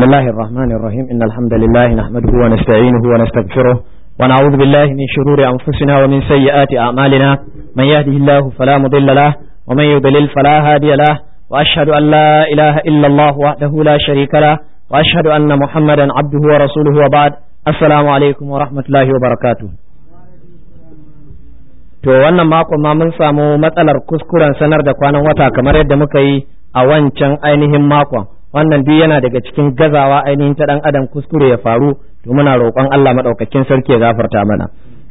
بسم الله الرحمن الرحيم. إن الحمد لله نحمده ونستعينه ونستغفره ونعوذ بالله من شرور أنفسنا ومن سيئات أعمالنا. من يهده الله فلا مضل له ومن يضلل فلا هادي له، وأشهد أن لا إله إلا الله وحده لا شريك له، وأشهد أن محمدا عبده ورسوله، وبعد. السلام عليكم ورحمة الله وبركاته. To wannan makon ma mun samu matsalar kuskuren sanar da kwanan wata kamar yadda muka yi a wancan ainihin makon. Wannan duk yana daga cikin gazawa ainihin ta dan adam, kuskure ya faru. To muna roƙon Allah madaukakin sarki ya gafarta mana.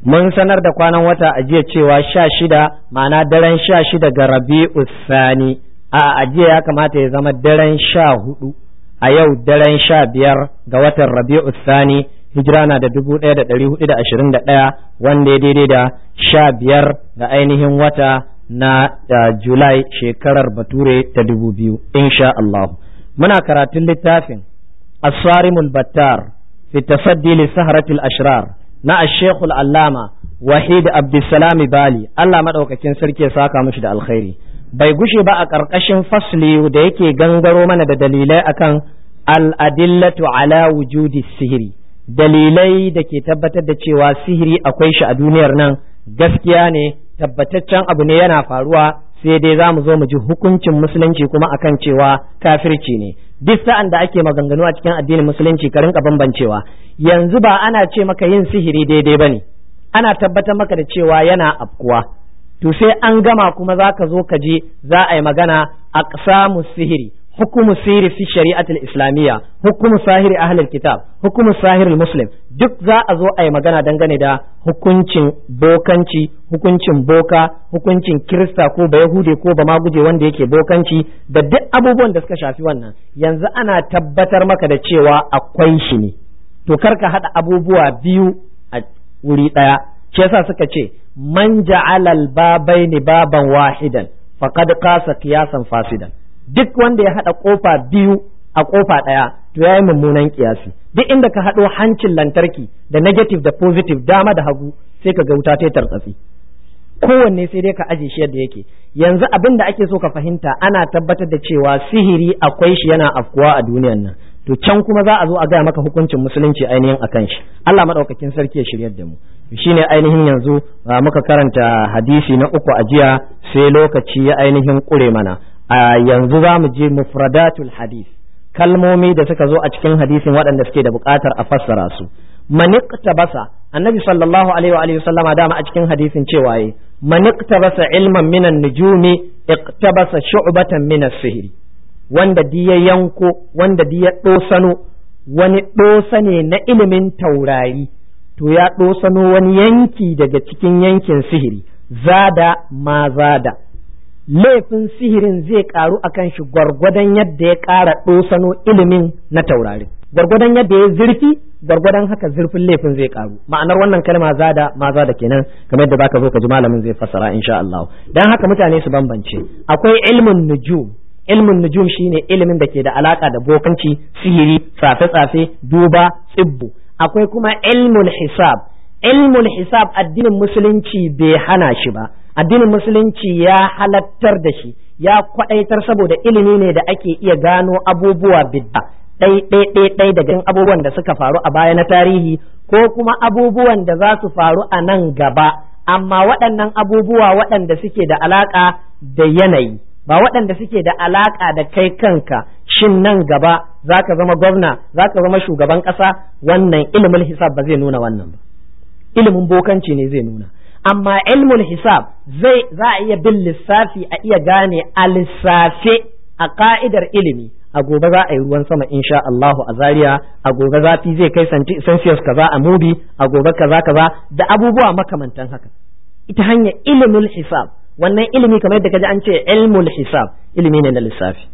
Mun sanar da kwanan wata a jiya cewa 16, ma'ana daren 16 ga Rabi'u Sani. A ajiya ya kamata ya zama daren 14. A yau daren 15 ga watan Rabi'u Sani, hijira na da 1421, wanda ya daidai da 15 ga ainihin wata na Julai, shekarar Bature ta 2000, insha Allah. Muna karatun littafin As-Sarimul Battar fi tasaddi li saharatil ashrar na Ash-Shaykh Al-Allama Wahid Abdulsalam Bali. Allah madaukakin sarki ya saka mishi da alkhairi. Bai gushe ba a ƙarƙashin fasli da yake gangaro mana da dalilai akan al-adillatu ala wujudi sihiri, dalilai da ke tabbatar da cewa sihiri akwai shi a duniyar nan, gaskiya ne, tabbataccen abu ne, yana faruwa. Sai dai za mu zo mu ji hukuncin Musulunci kuma akan cewa kafirci ne. Duk sa'an da ake maganganu a cikin addinin Musulunci, ka rinka bambancewa. Yanzu ba ana ce maka yin sihiri daidai bane, ana tabbatar maka da cewa yana afkuwa. To sai an gama kuma za ka zo ka ji za a yi magana aqsamu sihiri, hukumu sihiri fi shari'atul islamiyya, hukumu sahiri ahlul kitab, hukumu sahirul muslim. Duk za a zo a yi magana dangane da hukuncin bokanci, hukuncin boka, hukuncin Kirista ko ba Yahude ko ba Maguje wanda yake bokanci, da duk abubuwan da suka shafi wannan. Yanzu ana tabbatar maka da cewa akwai shi ne. To kar ka haɗa abubuwa biyu a wuri ɗaya. Shi yasa suka ce man ja'ala al-babaini baban wahidan faqad qasa qiyasan fasidan. Duk wanda ya haɗa ƙofa biyu a ƙofa ɗaya, to ya yi mummunan kiyasi. Duk inda ka haɗo hancin lantarki da negative da positive, dama da hagu, sai ka ga wuta ta tartsatsi. Kowanne sai dai ka aje shi yadda yake. Yanzu abin da ake so ka fahimta, ana tabbatar da cewa sihiri akwai shi, yana afkuwa a duniyan nan. To can kuma za a zo a gaya maka hukuncin Musulunci ainihin akan shi. Allah madaukakin sarki ya shiryar da mu. Shine ainihin yanzu muka karanta hadisi na uku a jiya, sai lokaci ya ainihin kure mana. A yanzu za mu je mufradatul hadis, kalmomi da suka zo a cikin hadisin waɗanda suke da buƙatar a fassara su. Maniqtabasa, Annabi sallallahu alaihi wa alihi sallama dama a cikin hadisin cewa yi maniqtabasa ilman minan nujumi iqtabasa shu'batan min as-sihri. Wanda di ya yanko, wanda di ya dosano wani dosane na ilimin taurari, to ya dosano wani yanki daga cikin yankin sihiri. Zada ma zada, laifin sihirin zai karu akan shi gwargwadon yadda ya ƙara ɗosano ilimin na taurari. Gwargwadon yadda ya zurfi, gwargwadon haka zurfin laifin zai karu. Ma'anar wannan kalma zada ma zada kenan, kamar yadda zaka zo ka ji malamin zai fassara, insha Allah. Dan haka mutane su bambance. Akwai ilmin nujum. Ilmin nujum shine ilimin da ke da alaka da bokanci, sihiri, tsafe-tsafe, duba, tsibbu. Akwai kuma ilmul hisab. Ilmul hisab addinin Musulunci bai hana shi ba, addinin Musulunci ya halattar da shi, ya kwadaitar, saboda ilimi ne da ake iya gano abubuwa bidda ɗai ɗai ɗai ɗai daga abubuwan da suka faru a baya na tarihi ko kuma abubuwan da za su faru a nan gaba. Amma waɗannan abubuwa waɗanda suke da alaƙa da yanayi, ba waɗanda suke da alaƙa da kai kanka, shin nan gaba za ka zama gwamna, za ka zama shugaban ƙasa, wannan ilimin hisab ba zai nuna wannan ba, ilimin bokanci ne zai nuna. Amma ilmul hisab zai za a iya bin lissafi a iya gane a lissafe, a ka'idar ilimi, a gobe za a yi ruwan sama insha Allahu a Zaria, a gobe zafi zai kai Celsius kaza a Mubi, a gobe kaza kaza da abubuwa makamantan haka. Ita hanyar ilimin hisab, wannan ilimi, kamar yadda kaji an ce ilmul hisab, ilimi ne na lissafi.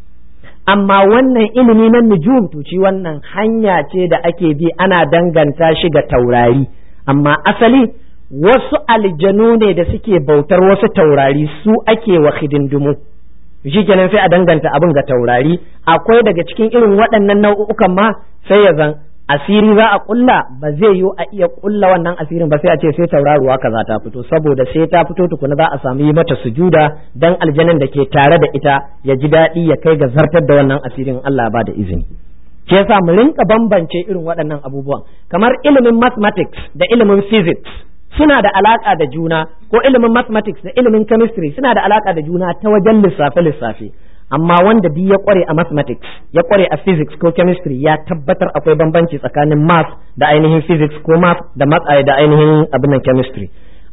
Amma wannan ilimi na nujum, to ci wannan hanya ce da ake bi ana danganta shi ga taurari, amma asali wasu aljanu ne da suke bautar wasu taurari, su ake wa hidindimu. Shi kenan sai a danganta abin ga taurari. Akwai daga cikin irin waɗannan nau'ukan ma, sai ya zan asiri za a kulla, ba zai yiwu a iya kulla wannan asirin ba, sai a ce sai tauraruwa kaza ta fito, saboda sai ta fito tukuna za a samu yi mata sujuda, dan aljanan da ke tare da ita ya ji daɗi, ya kai ga zartar da wannan asirin, Allah ba da izini. Shi yasa mu rinka bambance irin waɗannan abubuwan, kamar ilimin mathematics da ilimin physics suna da alaka da juna, ko ilimin mathematics da ilimin chemistry suna da alaka da juna ta wajen lissafe lissafe. Amma wanda duk ya kware a mathematics, ya kware a physics ko chemistry, ya tabbatar akwai bambanci tsakanin math da ainihin physics ko math da math da ainihin abin nan chemistry.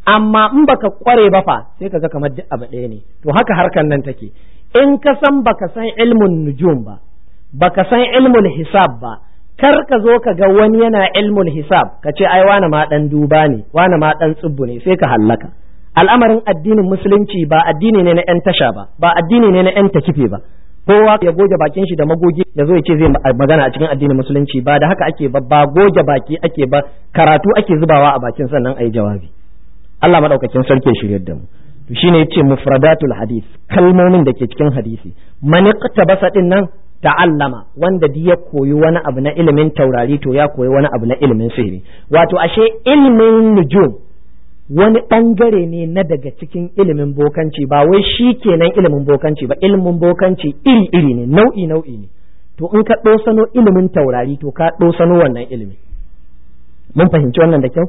Amma in baka kware ba fa, sai kaga kamar duk abu ɗaya ne. To haka harkan nan take. In ka san baka san ilmun nujum ba, baka san ilmul hisab ba, kar ka zo ka ga wani yana ilmul hisab ka ce ai wani ma dan duba ne, wani ma dan tsubbu ne, sai ka hallaka. Al'amarin addinin Musulunci ba addini ne na yan tasha ba, ba addini ne na yan takife ba. Kowa ya goge bakin shi da magogi ya zo ya ce zai magana a cikin addinin Musulunci. Ba da haka ake ba, ba goge baki ake ba, karatu ake zubawa a bakin sannan ayi jawabi. Allah madaukakin sarki ya shiryar da mu. To shine yace mufradatul hadith, kalmomin da ke cikin hadisi. Man iqtabasa din nan ta'allama, wanda duk ya koyi wani abu na ilimin taurari, to ya koyi wani abu na ilimin sihiri. Wato ashe ilimin nujum wani bangare ne na daga cikin ilimin bokanci, ba wai shi kenan ilimin bokanci ba. Ilimin bokanci iri iri ne, nau'i nau'i ne. To in ka ɗosano ilimin taurari, to ka ɗosano wannan ilimin. Mun fahimci wannan da kyau?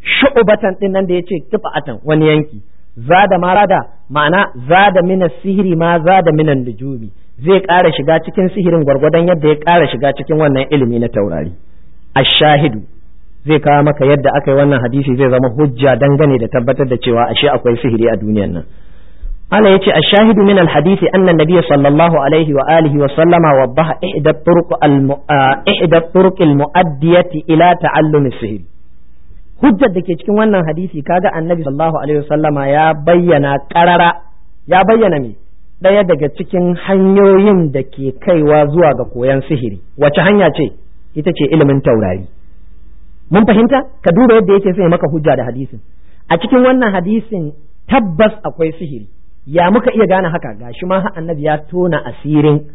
Shu'ubatan din nan da yace kifa'atan, wani yanki. Zada marada, ma'ana zada mina sihiri ma zada minan nujumi, zai ƙara shiga cikin sihirin gwargwadon yadda ya ƙara shiga cikin wannan ilimi na taurari. Ashahidu, zai kawo maka yadda aka yi wannan hadisi zai zama hujja dangane da tabbatar da cewa ashe akwai sihiri a duniyar nan. Allah yace ashahidu min alhadisi anna nabiyya sallallahu alaihi wa alihi wa sallama waddaha ihda turuq almu'addiyati ila ta'allumi sihiri. Hujjar da ke cikin wannan hadisi, kaga Annabi sallallahu alaihi wa sallama ya bayyana qarara, ya bayyana me? Ɗaya daga cikin hanyoyin da ke kaiwa zuwa ga koyon sihiri. Wace hanya ce? Ita ce ilimin taurari. Mun fahimta? Ka duba yadda yake sai maka hujja da hadisin. A cikin wannan hadisin tabbas akwai sihiri. Ya muka iya gane haka? Gashi ma Annabi ya tona asirin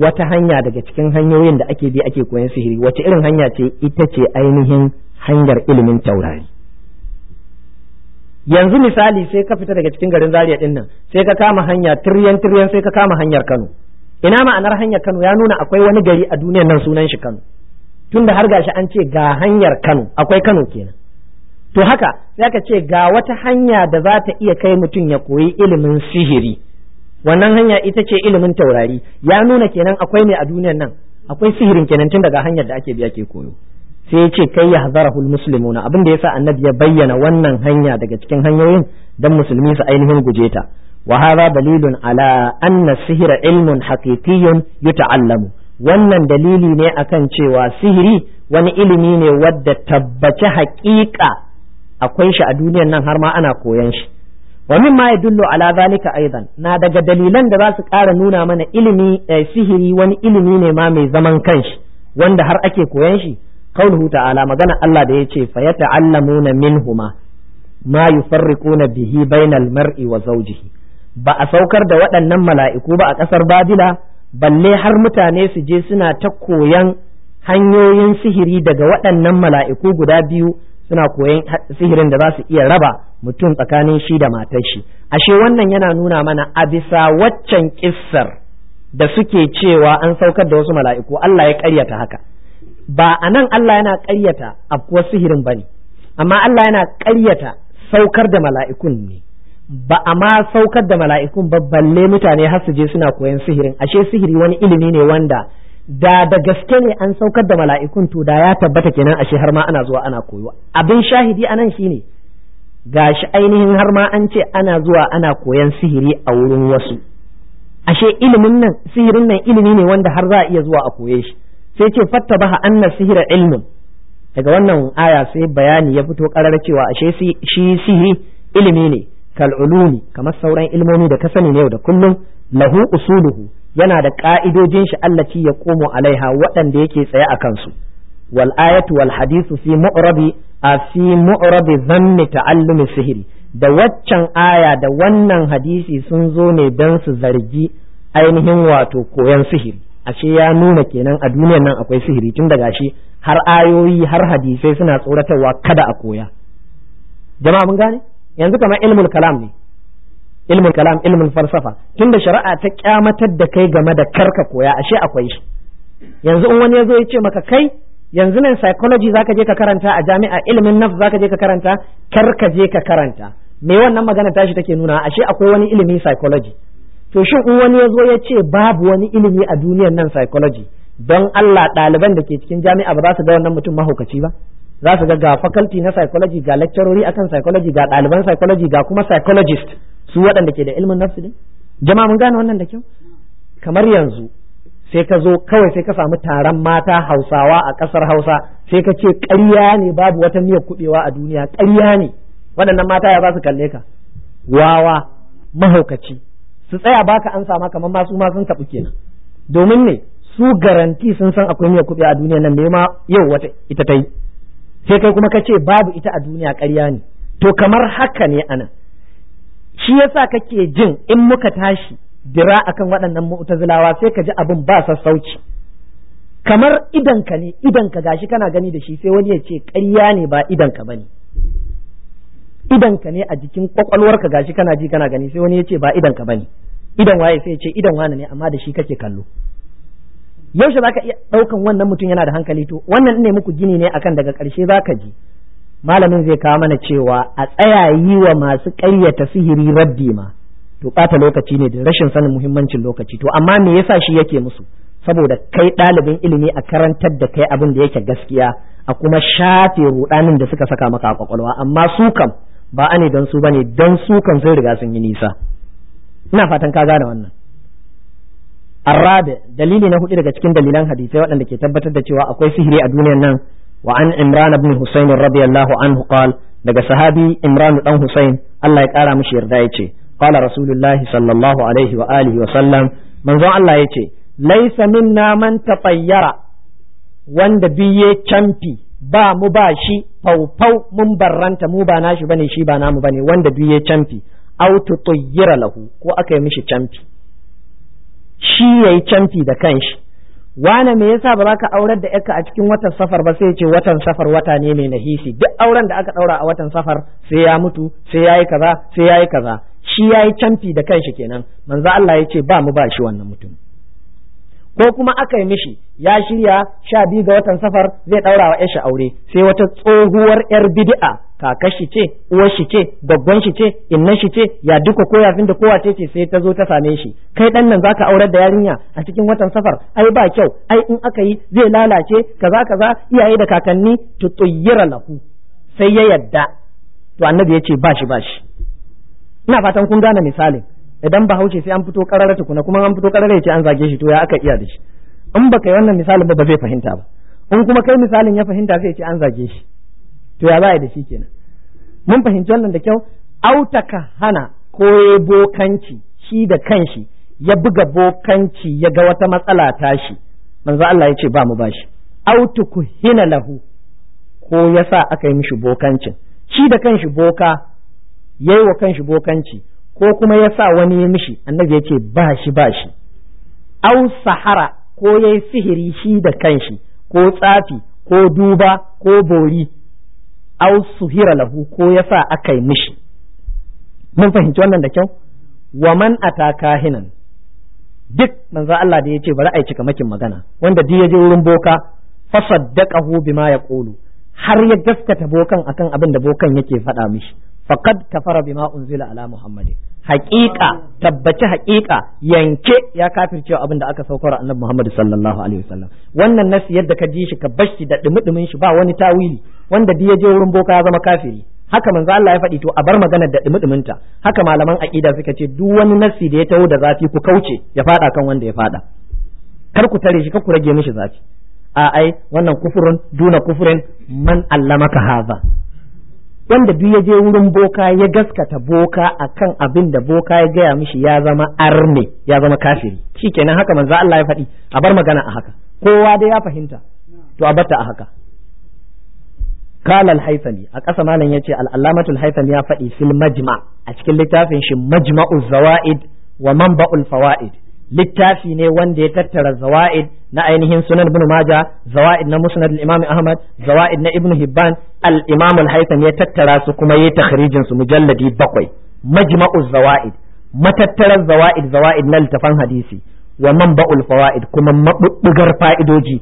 wata hanya daga cikin hanyoyin da ake bi ake koyon sihiri. Wace irin hanya ce? Ita ce ainihin hanyar ilimin taurari. Yanzu misali, sai ka fita daga cikin garin Zaria din nan, sai ka kama hanya tiryan tiryan, sai ka kama hanyar Kano. Ina ma'anar hanyar Kano? Ya nuna akwai wani gari a duniyar nan sunan shi Kano, tunda har gashi an ce ga hanyar Kano, akwai Kano kenan. To haka sai ka ce ga wata hanya da za ta iya kai mutum ya koyi ilimin sihiri, wannan hanya ita ce ilimin taurari. Ya nuna kenan akwai ne a duniyar nan, akwai sihirin kenan, tun daga hanyar da ake biya ke koyo. Sai ya ce kai ya hazarahul muslimuna, abin da yasa Annabi ya bayyana wannan hanya daga cikin hanyoyin, dan musulmi su ainihin guje ta. Wa hadha dalilun ala anna sihra ilmun haqiqiyyun yuta'allamu. Wannan dalili ne akan cewa sihiri wani ilimi ne wadda tabbace haƙiƙa akwai shi a duniyar nan, har ma ana koyan shi. Wa mimma yadullu ala zalika aidan, na daga dalilan da za su ƙara nuna mana ilimi sihiri wani ilimi ne ma mai zaman kanshi wanda har ake koyan shi, qauluhu ta'ala, magana Allah da yace fa yata'allamuna minhuma ma yufarriquna bihi bainal mar'i wa zawjihi. Ba a saukar da waɗannan mala'iku ba a ƙasar Babila, balle har mutane su je suna ta koyan hanyoyin sihiri daga waɗannan mala'iku guda biyu, suna koyan sihirin da za su iya raba mutum tsakanin shi da matar shi. Ashe wannan yana nuna mana a bisa waccan kissar da suke cewa an saukar da wasu mala'iku, Allah ya ƙaryata haka. Ba a nan Allah yana ƙaryata afkuwar sihirin ba ne, amma Allah yana ƙaryata saukar da mala'ikun ne. Ba a ma saukar da mala'ikun ba, balle mutane har su je suna koyan sihirin. Ashe sihiri wani ilimi ne wanda da gaske ne an saukar da mala'ikun, to da ya tabbata kenan ashe har ma ana zuwa ana koyo. Abin shahidi anan shine gashi ainihin har ma an ce ana zuwa ana koyan sihiri a wurin wasu. Ashe ilimin nan, sihirin nan, ilimi ne wanda har za a iya zuwa a koye shi. Sai ce fattabaha anna sihira ilmun. Daga wannan aya sai bayani ya fito karar cewa ashe shi sihiri ilimi ne, kal ulumi, kamar sauran ilmomi da ka sani ne yau da kullum. Lahu usuluhu, yana da ka'idojin shi, allati ya komo alaiha, waɗanda yake tsaye a kansu. Wal ayatu wal hadithu fi mu'rabi dhammi ta'allumi sihiri. Da waccan aya da wannan hadisi sun zo ne don su zargi ainihin wato koyan sihiri. Ashe ya nuna kenan a duniyar nan akwai sihiri, tun daga shi har ayoyi har hadisai suna tsoratarwa kada a koya. Jama'a, mun gane? Yanzu kamar ilmul kalam ne, ilmul kalam, ilmul falsafa, tunda shari'a ta kyamatar da kai game da karka koya, ashe akwai shi. Yanzu in wani ya zo ya ce maka kai yanzu nan psychology zaka je ka karanta a jami'a, ilimin nafs zaka je ka karanta, kar ka je ka karanta. Me wannan magana tashi take nuna? Ashe akwai wani ilimi psychology. To shin in wani ya zo ya ce babu wani ilimi a duniyar nan psychology, don Allah ɗaliban da ke cikin jami'a ba za su ga wannan mutum mahaukaci ba? Za su ga faculty na psychology, ga lecturori akan psychology, ga ɗaliban psychology, ga kuma psychologist, su waɗanda ke da ilimin nafsu ne. Jama'a mun gane wannan da kyau? Kamar yanzu sai ka zo kawai sai ka samu taron mata Hausawa a ƙasar Hausa, sai ka ce ƙarya ne babu wata miyar kuɓewa a duniya, ƙarya ne. Waɗannan mata ya za su kalle ka? Wawa, mahaukaci. Su tsaya baka an sama kamar ma su ma sun taɓu kenan. Domin ne su garanti sun san akwai miyar kuɓewa a duniya nan, ne ma yau wata ita ta yi, sai kai kuma ka ce babu ita a duniya, ƙarya ne. To kamar haka ne anan. Shi yasa kake jin in muka tashi dira akan waɗannan mu'tazilawa sai ka ji abin ba sassauci. Kamar idanka ne, idanka gashi kana gani da shi, sai wani ya ce ƙarya ne ba idanka bane. Idanka ne a jikin kwakwalwarka gashi kana ji kana gani, sai wani ya ce ba idanka bane. Idan waye? Sai ya ce idan wani ne, amma da shi kake kallo. Yaushe zaka iya ɗaukan wannan mutum yana da hankali? To wannan ne muku gini ne akan daga ƙarshe zaka ji malamin zai kawo mana cewa a tsaya yi wa masu ƙaryata sihiri raddi ma to ɓata lokaci ne da rashin sanin muhimmancin lokaci. To amma me yasa shi yake musu? Saboda kai ɗalibin ilimi a karantar da kai abin da yake gaskiya, a kuma shafe ruɗanin da suka saka maka a kwakwalwa. Amma su kam ba ane don su bane, don su kam sun riga sun yi nisa. Ina fatan ka gane wannan. Arrabe, dalili na hudu daga cikin dalilan hadisai waɗanda ke tabbatar da cewa akwai sihiri a duniyar nan, wa an Imran ibn Husayn radiyallahu anhu qal, daga sahabi Imran dan Husayn, Allah ya kara mishi yarda, yace qala Rasulullahi sallallahu alaihi wa alihi wa sallam, manzon Allah yace laisa minna man tatayyara, wanda biye camfi ba mu ba shi, faufau mun barranta, mu ba nashi bane, shi ba namu bane, wanda biye camfi, aw tutayyira lahu, ko aka yi mishi camfi, shi yayi camfi da kanshi. Wane me yasa ba za ka aurar da yarka a cikin watan Safar ba? Sai ya ce watan Safar wata ne mai nahisi, duk auren da aka daura a watan Safar sai ya mutu, sai yayi kaza, sai yayi kaza. Shi yayi camfi da kanshi kenan. Manzo Allah ya ce ba mu ba shi wannan mutum. Ko kuma aka yi mishi, ya shirya 12 ga watan Safar zai daura wa yarshi aure, sai wata tsohuwar yar bid'a, kakar shi ce, uwar shi ce, gaggon shi ce, innan shi ce, ya duka ko yafin da kowa ce, sai ta zo ta same shi, kai dan nan zaka aurar da yarinya a cikin watan Safar, ai ba kyau, ai in aka yi zai lalace, kaza kaza, iyaye da kakanni, tutuyyira lahu, sai ya yadda. To annabi ya ce ba shi ba shi. Ina fatan kun gane misalin. Idan Bahaushe sai an fito karara tukuna, kuma an fito karara ya ce an zage shi, to ya aka iya da shi? In baka yi wannan misalin ba, ba zai fahimta ba. In kuma kai misalin ya fahimta, sai ya ce an zage shi, to ya za a yi da shi kenan? Mun fahimci wannan da kyau? Autaka hana, ko bokanci, shi da kanshi ya buga bokanci ya ga wata matsala tashi, manzo Allah ya ce ba mu bashi. Autuku hina lahu, ko yasa aka yi mishi bokancin, shi da kanshi boka yayi wa kanshi bokanci, ko kuma ya sa wani ya mishi, annabi ya ce ba shi ba shi. Au sahara, ko ya yi sihiri shi da kanshi, ko tsafi, ko duba, ko bori, au suhira lahu, ko ya sa aka yi mishi. Mun fahimci wannan da kyau? Wa man ata kahinan, duk manzo Allah da ya ce bari a yi cikamakin magana, wanda duk ya je wurin boka, fasaddaqahu bima yaqulu, har ya gaskata bokan akan abin da bokan yake faɗa mishi, faqad kafara bima unzila ala Muhammadin, haqiqa tabbaci, haqiqa yanke ya kafircewa abin da aka saukar annabi Muhammad sallallahu alaihi wasallam. Wannan nasi yadda ka ji shi ka bashi da dumi-dumin shi, ba wani tawili. Wanda duk ya je wurin boka ya zama kafiri, haka manzo Allah ya faɗi, to a bar maganar da dumi ta. Haka malaman aqida suka ce duk wani nasi da ya taho da zafi ku kauce ya fada kan wanda ya fada, kar ku tare shi, kar ku rage mishi zafi. A ai wannan kufurun duna kufurin man allamaka haza. Wanda duk ya je wurin boka ya gaskata boka akan abin da boka ya gaya mishi, ya zama arne, ya zama kafiri. Shikenan, haka manzo Allah ya faɗi, a bar magana a haka. Kowa dai ya fahimta, to a barta a haka. قال الهيثمي, a ƙasa malam yace al-Allamatul Haythami ya faɗi fil Majma, a cikin littafin shi Majma'u Zawaid wa Manba'ul Fawaid. Littafi ne wanda ya tattara zawaid na ainihin Sunan Ibn Majah, zawaid na Musnad al-Imam Ahmad, zawaid na Ibn Hibban. Al-Imam al-Haytham ya tattara su kuma yayi takhrijin su, mujalladi 7, Majma'u Zawaid, matattarar zawaid, zawaid na littafan hadisi. Wa manba'ul fawaid, kuma mabubbugar fa'idoji,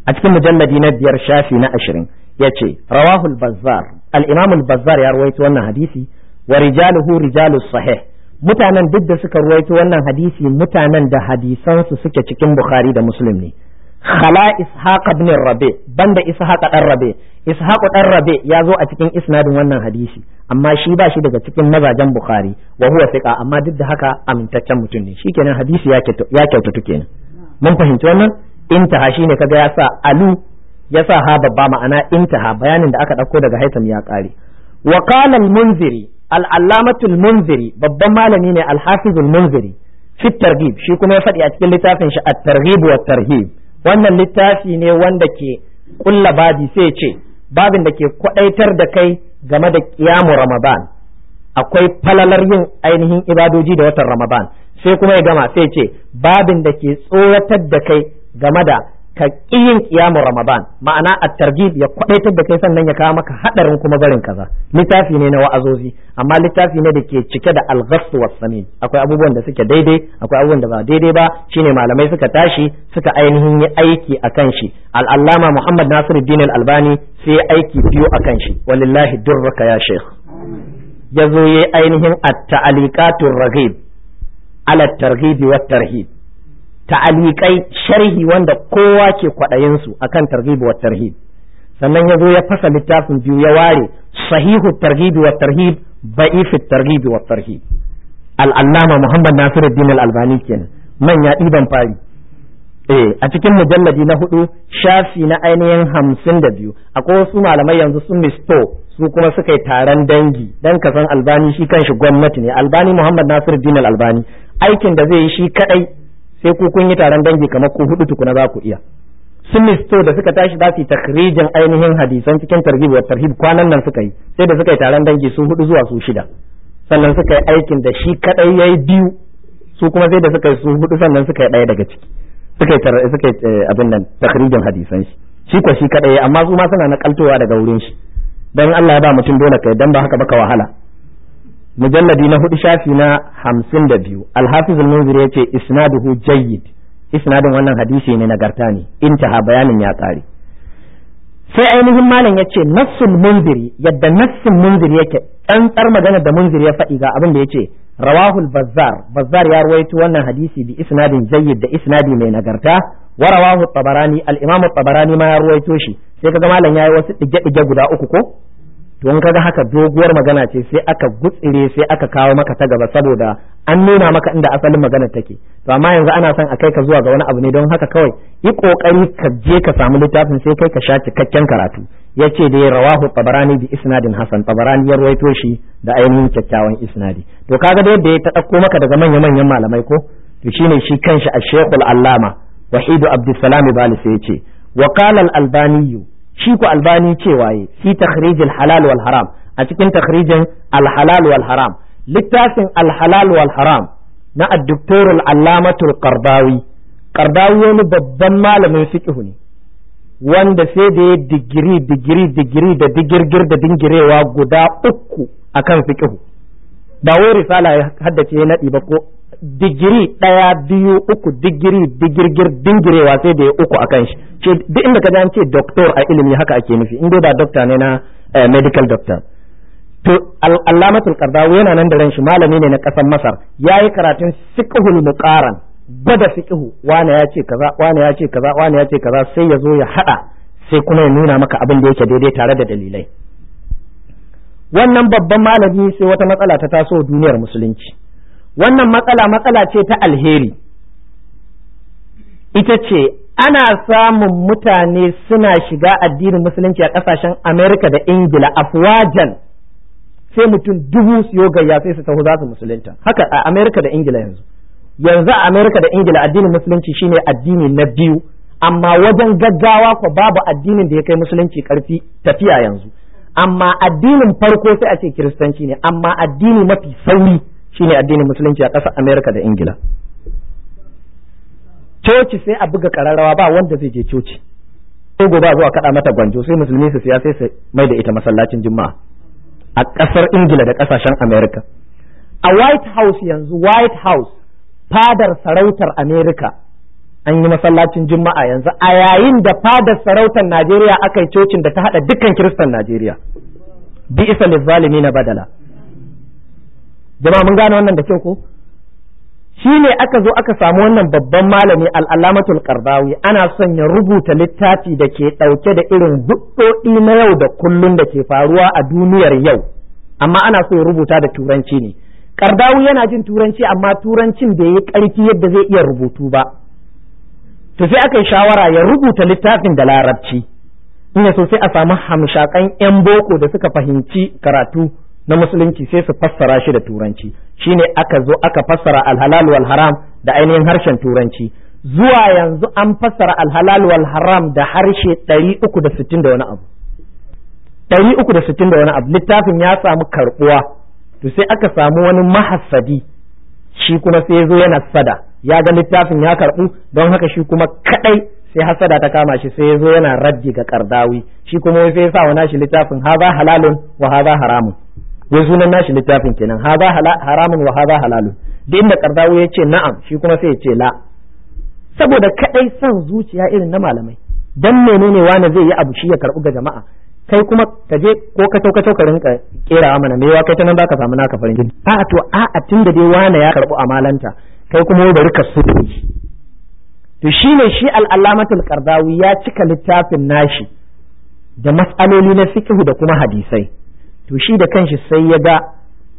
a cikin mujalladi na 5 shafi na 20 yace rawahul Bazzar, al-Imam al-Bazzar ya ruwaito wannan hadisi, wa rijaluhu rijalus sahih. Mutanen duk da suka ruwaito wannan hadisi, mutanen da hadisansu suke cikin Bukhari da Muslim ne. Khala Ishaq ibn Rabi, banda Ishaq dan Rabi. Ishaq dan Rabi ya zo a cikin isnadin wannan hadisi, amma shi ba shi daga cikin mazajen Bukhari, wa huwa thiqa, amma duk da haka amintaccen mutum ne. Shikenan, hadisi ya kyautatu kenan. Mun fahimci wannan? Intaha, shine kaga ya sa alu, ya sa ha babba, ma'ana intaha, bayanin da aka dauko daga Haitham ya kare. Wa qala al-Munziri, al-Allamatu al-Munziri, babban malami ne, al-Hafiz al-Munziri, fi targhib, shi kuma ya faɗi a cikin littafin shi at-Targhib wa Tarhib. Wannan littafi ne wanda ke kulla babi, sai ce babin da ke kwadaitar da kai game da kiyamu Ramadan, akwai falalar yin ainihin ibadoji da watan Ramadan. Sai kuma ya gama sai ce babin da ke tsoratar da kai game da ka yin kiyamu Ramadan, ma'ana at-targhib, ya kwadaitar da kai sannan ya kawo maka hadarin kuma barin kaza. Littafi ne na wa'azozi, amma littafi ne da ke cike da al-ghass was-samin. Akwai abubuwan da suke daidai, akwai abubuwan da ba daidai ba. Shine malamai suka tashi suka ainihin yi aiki akan shi. Al-Allama Muhammad Nasiruddin Al-Albani sai ya aiki biyu akan shi, walillahi durraka ya sheikh. Ya zo yi ainihin at-ta'liqatur raghib ala at-targhib wat-tarhib, ta'alikai, sharhi wanda kowa ke kwaɗayin su akan Targhib wa Tarhib. Sannan ya zo ya fasa littafin biyu, ya ware sahihu Targhib wa Tarhib, da'if Targhib wa Tarhib. Al-Allama Muhammad Nasiruddin Al-Albani kenan, manya ɗiban fari. A cikin mujalladi na 4 shafi na ainihin 52. Akwai wasu malamai yanzu sun misto, su kuma suka yi taron dangi, dan ka san Albani shi kanshi gwamnati ne. Albani, Muhammad Nasiruddin Al-Albani, aikin da zai yi shi kadai sai ku kun yi taron dangi kamar ku hudu tukuna za ku iya. Sun misto da suka tashi za su yi takhrijin ainihin hadisan cikin Targhib wa Tarhib, kwanan nan suka yi, sai da suka yi taron dangi su hudu zuwa su shida, sannan suka yi aikin da shi kadai yayi biyu. Su kuma sai da suka yi su hudu, sannan suka yi daya daga ciki, suka yi abin nan, takhrijin hadisan shi. Shi ko shi kadai, amma su ma suna nakaltowa daga wurin shi. Dan Allah ya ba mutum dole kai, dan ba haka baka wahala. Mujalladi na 4 shafi na 52, Alhafiz al-Munzir ya ce isnaduhu jayyid, isnadin wannan hadisi ne nagarta ne. Intaha, bayanin ya kare. Sai ainihin malam ya ce nassul Munziri, yadda nassin Munziri yake, tsantsar magana da Munziri ya faɗi, ga abin da ya ce: rawahul Bazzar, Bazzar ya ruwaito wannan hadisi, bi isnadin jayyid, da isnadi mai nagarta, wa rawahu Tabarani, al-Imam Tabarani ma ya ruwaito shi. Sai kaga malam yayi wasu dige-dige guda uku ko? To, in kaga haka doguwar magana ce, sai aka gutsire, sai aka kawo maka ta gaba saboda an nuna maka inda asalin magana take. To, amma yanzu ana son a kai ka zuwa ga wani abu ne, don haka kawai yi kokari ka je ka samu littafin, sai kai ka sha cikakken karatu. Yace dai rawahu Tabarani bi isnadin hasan, Tabarani ya ruwaito shi da ainihin kyakkyawan isnadi. To, kaga da yadda ya ta dauko maka daga manya manyan malamai ko? To, shine shi kanshi ash-Shaykh al-Allama Wahidu Abdussalam Bali sai yace wa qala al-Albani, shi ko Albani cewa yi fi takhrij al-halal wal haram, a cikin takhrijin al-halal wal haram, littafin al-halal wal haram na ad-doktor al-allamatu al-Qardawi. Qardawi wani babban malamin fiqh ne wanda sai da ya digiri, digiri, digiri da digirgir da dingirewa guda uku akan fiqh. Ba wai risala ya haddace ya nadi ba ko digiri, ɗaya, biyu, uku, digiri, digirgir, dingirewa sai da ya uku akan shi. Ce duk inda ka an ce doctor a ilimi, haka ake nufi, in dai ba doctor ne na medical doctor. To, Allamatul Qardawi yana nan da ran shi, malami ne na ƙasar Masar, yayi karatun fiqhul muqaran, gwada fiqhu, wane ya ce kaza, wane ya ce kaza, wane ya ce kaza, sai ya zo ya hada, sai kuma ya nuna maka abin da yake daidai tare da dalilai. Wannan babban malami, sai wata matsala ta taso duniyar musulunci. Wannan matsala, matsala ce ta alheri. Ita ce ana samun mutane suna shiga addinin musulunci a kasashen Amerika da Ingila afwajan, sai mutum 1000 siyo gayya, sai su taho za su musulunta. Haka a Amerika da Ingila yanzu. Yanzu a Amerika da Ingila addinin musulunci shine addini na biyu, amma wajen gaggawa ko babu addinin da ya kai musulunci karfi tafiya yanzu. Amma addinin farko sai a ce kiristanci ne, amma addini mafi sauri shine addinin musulunci a ƙasar Amerika da Ingila. Coci sai a buga ƙararrawa, ba wanda zai je coci. Ko gobe a zuwa kaɗa mata gwanjo, sai musulmi su siya, sai su mai da ita masallacin juma'a a ƙasar Ingila da ƙasashen Amerika. A White House yanzu, White House, Fadar sarautar Amerika an yi masallacin Juma'a yanzu, a yayin da fadar sarautar Najeriya aka yi cocin da ta haɗa dukkan kiristan Najeriya. Bi isa na badala. Jama'a mun gane wannan da kyau ko? Shi ne aka zo aka samu wannan babban malami al'alamatul qardawi, ana son ya rubuta littafi da ke ɗauke da irin huddodi na yau da kullun da ke faruwa a duniyar yau, amma ana so ya rubuta da turanci ne. Qardawi yana jin turanci, amma turancin bai yi ƙarfi yadda zai iya rubutu ba. To sai aka yi shawara ya rubuta littafin da larabci, in ya so sai a samu hamshakan 'yan boko da suka fahimci karatu na musulunci sai su fassara shi da turanci. Shine aka zo aka fassara alhalal wal haram da ainihin harshen turanci. Zuwa yanzu an fassara alhalal wal haram da harshe 360 da wani abu, 360 da wani abu. Littafin ya samu karbuwa. To sai aka samu wani mahassadi, shi kuma sai ya zo yana sada, ya ga littafin ya karbu, don haka shi kuma kadai sai hasada ta kama shi, sai ya zo yana raddi ga Qardawi. Shi kuma sai ya sa wa nashi littafin haza halalun wa haza haramun. Wai sunan nashi littafin kenan, haza haramun wa haza halalun. Duk inda Qardawi ya ce na'am, shi kuma sai ya ce la, saboda kadai son zuciya irin na malamai. Dan menene wani zai yi abu shi ya karbu ga jama'a, kai kuma ka je ko ka tauka ka rinka kerawa mana mewa, kai ta nan zaka samu naka farin jini. A'a, to a'a, tunda dai wani ya karbu amalanta, kai kuma bari ka so shi. To shine shi al-Allamatul Qardawi ya cika littafin nashi da mas'aloli na fiqh da kuma hadisai. To shi da kanshi sai ya ga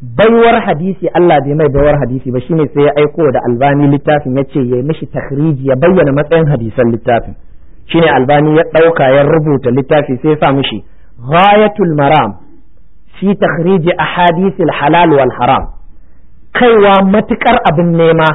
baiwar hadisi, Allah bai mai baiwar hadisi ba, shine sai ya aiko da Albani littafin ya ce ya yi mishi takhriji, ya bayyana matsayin hadisan littafin. Shine Albani ya ɗauka ya rubuta littafi, sai ya sa mishi Ghayatul Maram fi takhriji ahadithil halal wal haram, kaiwa matukar abin nema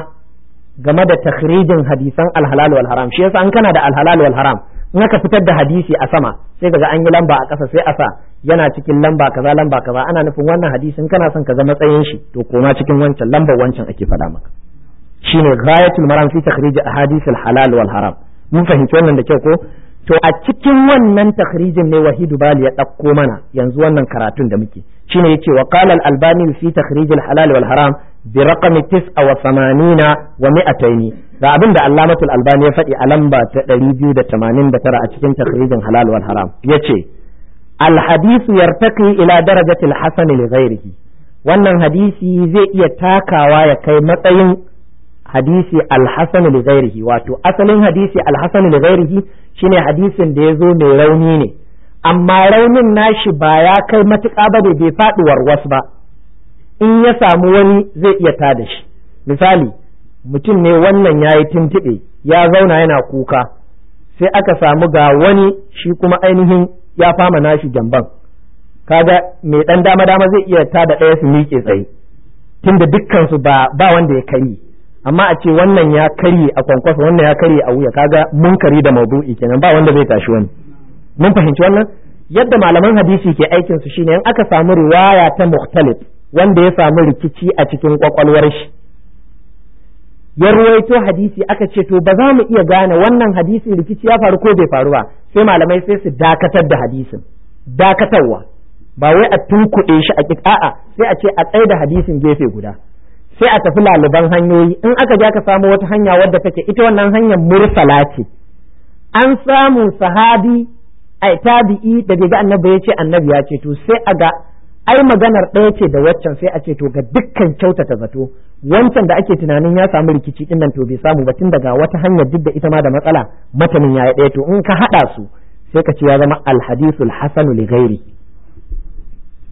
game da takhrijin hadisan alhalal wal haram. Shi yasa an kana da alhalal wal haram, in aka fitar da hadisi a sama sai kaga an yi lamba a ƙasa, sai a sa yana cikin lamba kaza lamba kaza, ana nufin wannan hadisin kana son ka ga matsayin shi to koma cikin wancan lambar, wancan ake faɗa maka. Shine Ghayatul Maram fi takhrij ahadith halal wal haram. Mun fahimci wannan da kyau ko? To a cikin wannan takhrijin ne Wahidu Bali ya ɗauko mana yanzu wannan karatun da muke. Shine yace wa qala al Albani fi takhrij al halal wal haram bi raqami 289 wa 200. Ga abin da Allamatul Albani ya faɗi a lamba ta 289 a cikin takhrijin halal wal haram, yace al hadithu yartaqi ila darajati al hasan li ghairihi. Wannan hadisi zai iya takawa ya kai matsayin hadisi al hasan li ghairihi. Wato asalin hadisi al hasan li ghairihi shine hadisin da ya zo mai rauni ne, amma raunin nashi ba ya kai matuƙa ba ne, bai faɗi warwas ba, in ya samu wani zai iya tada shi. Misali, mutum ne wannan ya yi tuntuɓe ya zauna yana kuka, sai aka samu ga wani shi kuma ainihin ya fama nashi gyamban, kaga mai ɗan dama dama zai iya tada ɗaya su miƙe tsaye, tunda dukkansu ba ba wanda ya karye. Amma a ce wannan ya karye a kwankwaso, wannan ya karye a wuya, kaga munkari da maudu'i kenan, ba wanda zai tashi wani. Mun fahimci wannan? Yadda malaman hadisi ke aikin su shine in aka samu riwaya ta mukhtalif, wanda ya samu rikici a cikin kwakwalwar shi ya ruwaito hadisi, aka ce to ba za mu iya gane wannan hadisi rikici ya faru ko bai faru ba, sai malamai sai su dakatar da hadisin. Dakatarwa ba wai a tunkuɗe shi a a'a, sai a ce a tsaye da hadisin gefe guda, sai a tafi laliban hanyoyi. In aka je aka samu wata hanya wadda take ita wannan hanyar mursala ce, an samu sahabi ai tabi'i da bai ga annabi ya ce annabi ya ce, to sai a ga ai maganar ɗaya ce da waccan, sai a ce to ga dukkan kyautata zato wancan da ake tunanin ya samu rikici din nan to bai samu ba, tun daga wata hanyar duk da ita ma da matsala matanin ya yi ɗaya, to in ka haɗa su sai ka ce ya zama alhadithul hasanu li ghairi.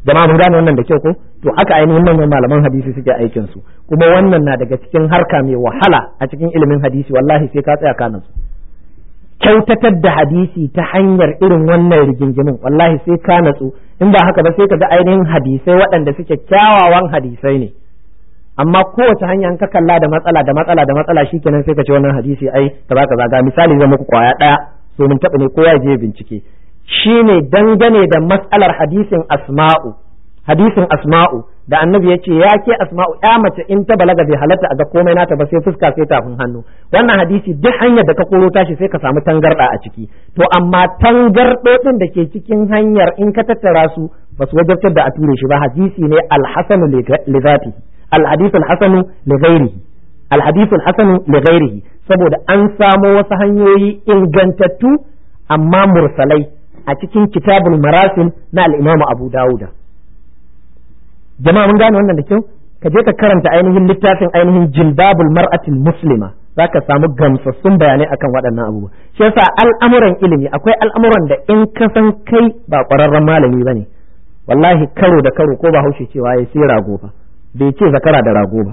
Jama'a mun gane wannan da kyau ko? To haka ainihin manyan malaman hadisi suke aikin su, kuma wannan na daga cikin harka mai wahala a cikin ilimin hadisi, wallahi sai ka tsaya ka nutsu. Kyautatar da hadisi ta hanyar irin wannan rigingimin wallahi sai ka natsu, in ba haka ba sai ka ga ainihin hadisai waɗanda suke kyawawan hadisai ne, amma kowace hanya in ka kalla da matsala da matsala da matsala shikenan sai ka ce wannan hadisi ai kaza kaza. Ga misali zan muku kwaya ɗaya, so mun taɓa ne kowa ya je bincike, shine dangane da matsalar hadisin Asma'u. Hadisin Asma'u da annabi ya ce ya ke Asma'u, ya mace in ta balaga bai halatta a ga komai nata ba sai fuska sai tafin hannu. Wannan hadisi duk hanyar da ka koro tashi sai ka samu tangarda a ciki, to amma tangardodin da ke cikin hanyar in ka tattara su ba su wajabtar da a ture shi ba. Hadisi ne alhasanu li zatihi, alhadith alhasanu li ghairihi. Alhadithul hasanu li ghairihi, saboda an samo wasu hanyoyi ingantattu amma mursalai a cikin kitabul marasil na al-Imam Abu Dawuda. Jama'a mun gane wannan da kyau? Ka je ka karanta ainihin littafin ainihin Jilbabul Mar'atil Muslima, zaka samu gamsassun bayanai akan waɗannan abubuwa. Shi yasa al'amuran ilimi akwai al'amuran da in ka san kai ba ƙwararren malami bane, wallahi karo da karo ko ba haushe cewa ya sai rago ba, bai ce zakara da rago ba.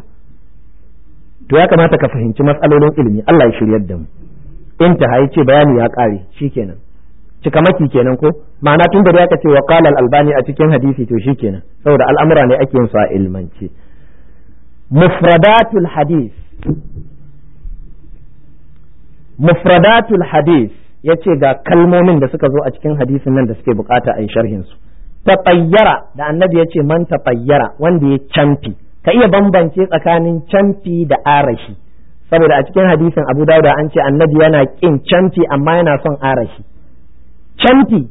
To ya kamata ka fahimci matsalolin ilimi. Allah ya shiryar da mu. Intaha, ya ce bayani ya ƙare, shikenan, cikamaki kenan ko ma'ana tun da aka ce wa qala al-Albani a cikin hadisi, to shikenan, saboda al'amura ne ake yin su a ilmance. Mufradatul hadith. Mufradatul hadith, yace ga kalmomin da suka zo a cikin hadisin nan da suke bukata a yi sharhin su. Tafayyara, da annabi yace man tafayyara, wanda ya camfi. Ka iya bambance tsakanin camfi da arashi, saboda a cikin hadisin Abu Dawud an ce annabi yana kin camfi amma yana son arashi. Camfi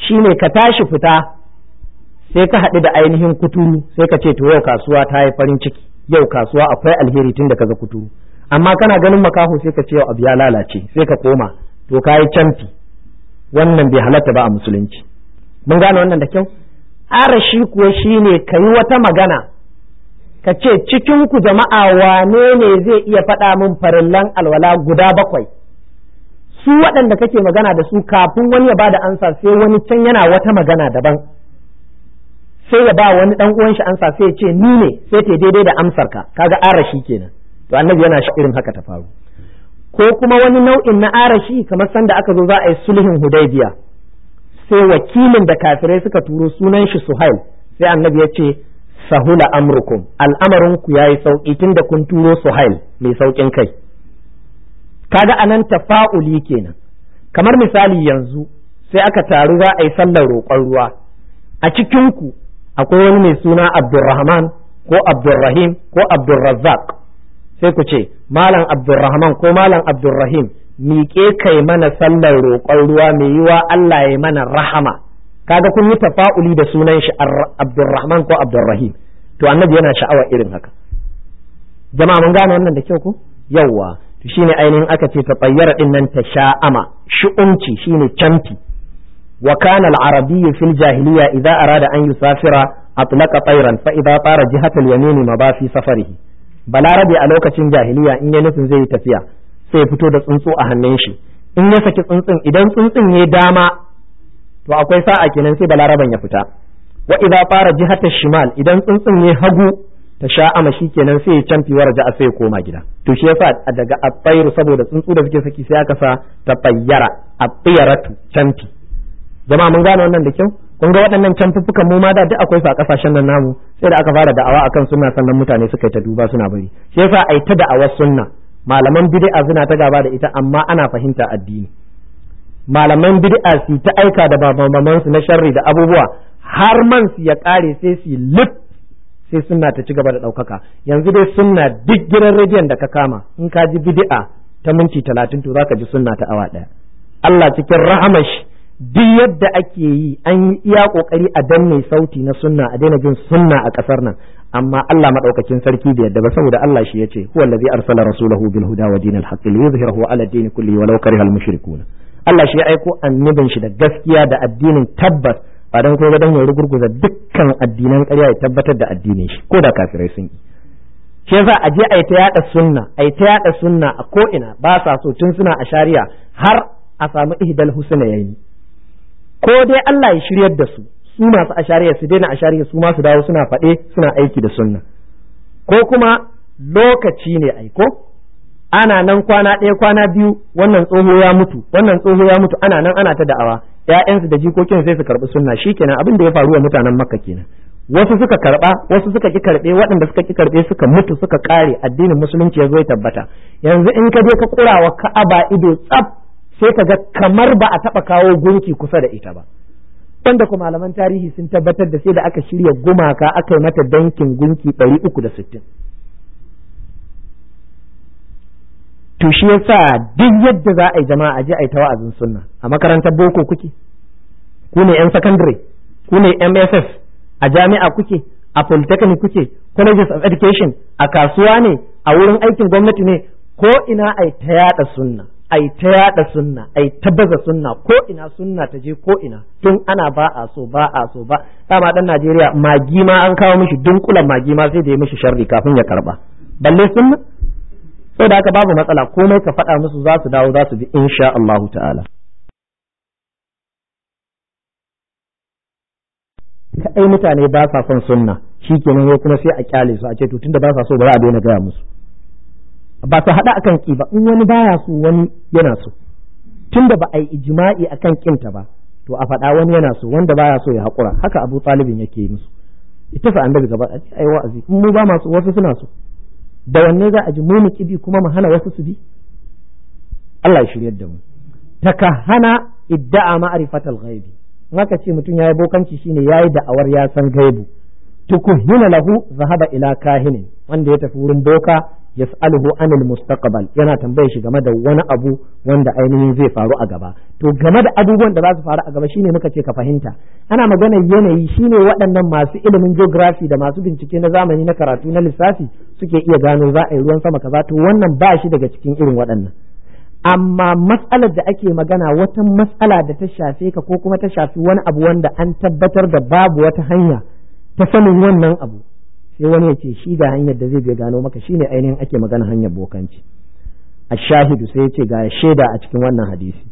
shine ka tashi fita sai ka haɗu da ainihin kuturu, sai ka ce to yau kasuwa ta yi farin ciki, yau kasuwa akwai alheri tun da kaga kuturu. Amma kana ganin makaho sai ka ce yau abu ya lalace, sai ka koma. To ka yi camfi, wannan bai halatta ba a musulunci. Mun gane wannan da kyau? Arashi kuwa shine ka yi wata magana, ka ce cikin ku jama'a wane ne zai iya faɗa min farillan alwala guda 7? Su waɗanda kake magana da su, kafin wani ya bada ansa sai wani can yana wata magana daban, sai ya ba wani dan uwan shi ansa, sai ya ce ni ne, sai ta daidai da amsar ka. Kaga arashi kenan. To annabi yana shi irin haka ta faru. Ko kuma wani nau'in na arashi, kamar sanda aka zo za a yi sulhun Hudaybiya, sai wakilin da kafirai suka turo sunan shi Suhail, sai annabi ya ce sahula amrukum, al'amarin ku yayi sauki tunda kun turo Suhail mai saukin kai. Kaga anan tafa'uli kenan. Kamar misali yanzu sai aka taru za a yi sallar roƙon ruwa, a cikin ku akwai wani mai suna Abdulrahman ko Abdulrahim ko Abdulrazzaq, sai ku ce Malam Abdulrahman ko Malam Abdulrahim, miƙe kai mana sallar roƙon ruwa, mai yiwa Allah ya mana rahama. Kaga kun yi tafa'uli da sunan shi Abdulrahman ko Abdulrahim. To annabi yana sha'awa irin haka. Jama'a mun gane wannan da kyau ko? Yawwa, to shine ainihin aka ce ta tsayyara din nan ta sha'ama, shu'umci shine camfi. Wa kana al-arabiyyu fil jahiliya idza arada an yusafira atlaqa tayran, fa idza tara jihata al-yamin ma fi safarihi. Balarabe a lokacin jahiliya in ya nufin zai yi tafiya, sai ya fito da tsuntsu a hannun shi. In ya saki tsuntsun, idan tsuntsun ya dama to akwai sa'a kenan, sai balaraban ya fita. Wa idza fara jihata shimal, idan tsuntsun ya hagu, ta sha'ama, shi kenan sai ya canfi, waraja, sai ya koma gida. To shi yasa daga at saboda tsuntsu da suke saki, sai aka sa tafayyara, at-tiyaratu, canfi. Jama'a mun gane wannan da kyau? Kun ga waɗannan camfuffukan mu ma da duk akwai su a kasashen nan namu, sai da aka fara da'awa akan sunna sannan mutane suka yi ta duba suna bari. Shi yasa ai ta da'awar sunna, malaman bid'a suna ta gaba da ita, amma ana fahimta addini. Malaman bid'a su ta aika da babaman su na sharri da abubuwa har man su ya kare, sai su lip, sai sunna ta ci gaba da ɗaukaka. Yanzu dai sunna duk gidan rediyon da ka kama, in ka ji bid'a ta minti 30, to zaka ji sunna ta awa 1. Allah cikin rahamashi, duk yadda ake yi an yi iya kokari a danne sauti na sunna, a daina jin sunna a kasar nan, amma Allah madaukakin sarki bai yadda ba, saboda Allah shi yace huwa allazi arsala rasulahu bil huda wa dinil haqqi liyuzhirahu ala din kulli walau karihal mushrikuna. Allah shi ya aiko annabin shi da gaskiya da addinin tabbas, ba dan ko dan ya rugurguza dukkan addinan ƙarya, ya tabbatar da addinin shi ko da kafirai sun yi. Shi yasa a je ai ta yada sunna, ai ta yada sunna a ko ina ba sa so, tun suna a shari'a har a samu ihdal husna yayi. Ko dai Allah ya shiryar da su, su masu ashariya su daina ashariya, su ma su dawo suna faɗe suna aiki da sunna, ko kuma lokaci ne aiko ana nan kwana ɗaya kwana biyu, wannan tsoho ya mutu, wannan tsoho ya mutu, ana nan ana ta da'awa, ƴaƴansu da jikokin sai su karɓi sunna. Shikenan, abin da ya faru wa mutanen Makka kenan. Wasu suka karɓa, wasu suka ki karɓe. Waɗanda suka ki karɓe suka mutu suka ƙare, addinin musulunci ya zo ya tabbata. Yanzu in ka je ka kurawa Ka'aba ido tsaf, sai ka ga kamar ba a taɓa kawo gunki kusa da ita ba, wanda kuma malaman tarihi sun tabbatar da sai da aka shirya gumaka aka yi mata dankin gunki 360. To shi yasa duk yadda za a yi, jama'a, a je a yi ta wa'azin sunna. A makarantar boko kuke, ku ne yan secondary, ku ne MSS, a jami'a kuke, A polytechnic kuke, colleges of education, a kasuwa ne, a wurin aikin gwamnati ne, ko ina ai ta yada sunna, ai ta yada sunna, ai ta baza sunna, ko ina sunna ta je ko ina. Tun ana ba a so, ba a so ba. Dama dan Najeriya magi ma an kawo mishi dunkulan magi ma sai da ya mishi sharri kafin ya karba, balle sunna. Saboda haka babu matsala, komai ka faɗa musu za su dawo za su bi insha Allahu ta'ala. Kaɗai mutane ba sa son sunna, shikenan wai kuma sai a kyale su a ce to tunda ba sa so ba za a daina gaya musu. Ba su haɗa akan ki ba, in wani baya so wani yana so, tunda ba a yi ijma'i akan kinta ba to a faɗa wani yana so, wanda baya so ya haƙura. Haka Abu Talibin yake yi musu, ita fa annabi gaba a ce ai wa'azi, in mu ba masu wasu suna so, da wanne za a ji mu mu kibi kuma mu hana wasu su bi? Allah ya shiryar da mu. Takahana idda'a ma'rifatal ghaibi, in aka ce mutum yayi bokanci shine yayi da'awar ya san gaibu. Tukuhina lahu zahaba ila kahinin, wanda ya tafi wurin boka, yas'aluhu anil mustaqbal, yana tambaye shi game da wani abu wanda ainihin zai faru a gaba. To game da abubuwan da za su faru a gaba shine muka ce ka fahimta ana magana yanayi, shine waɗannan masu ilimin geography da masu bincike na zamani na karatu na lissafi suke iya gano za a yi ruwan sama kaza. To wannan ba shi daga cikin irin waɗannan. Amma matsalar da ake magana wata matsala da ta shafe ka ko kuma ta shafi wani abu wanda an tabbatar da babu wata hanya ta sanin wannan abu, sai wani ya ce shi ga hanyar da zai bai gano maka, shine ainihin ake magana hanyar bokanci. Ashahidu, sai ya ce ga shaida a cikin wannan hadisi.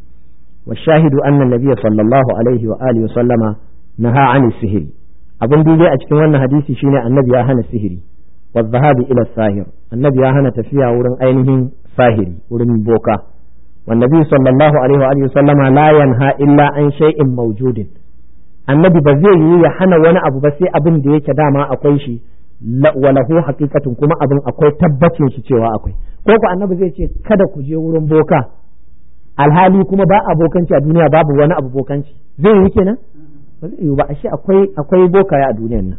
Wa shahidu anna nabiyya sallallahu alaihi wa alihi wa sallama naha ani sihiri. Abin dube a cikin wannan hadisi shine annabi ya hana sihiri, wa zahabi ila sahir, annabi ya hana tafiya wurin ainihin sahiri, wurin boka. Wa nabi sallallahu alaihi wa alihi wa sallama la yanha illa an shay'in mawjudin, annabi ba zai yi ya hana wani abu ba sai abin da yake dama akwai shi, wa lahu haqiqatun, kuma abin akwai tabbacin shi cewa akwai. Ko ku annabi zai ce kada ku je wurin boka, alhali kuma ba abokanci a duniya, babu wani abu bokanci, zai yi kenan? Ba zai yi ba. Ashe akwai bokaye a duniyan nan.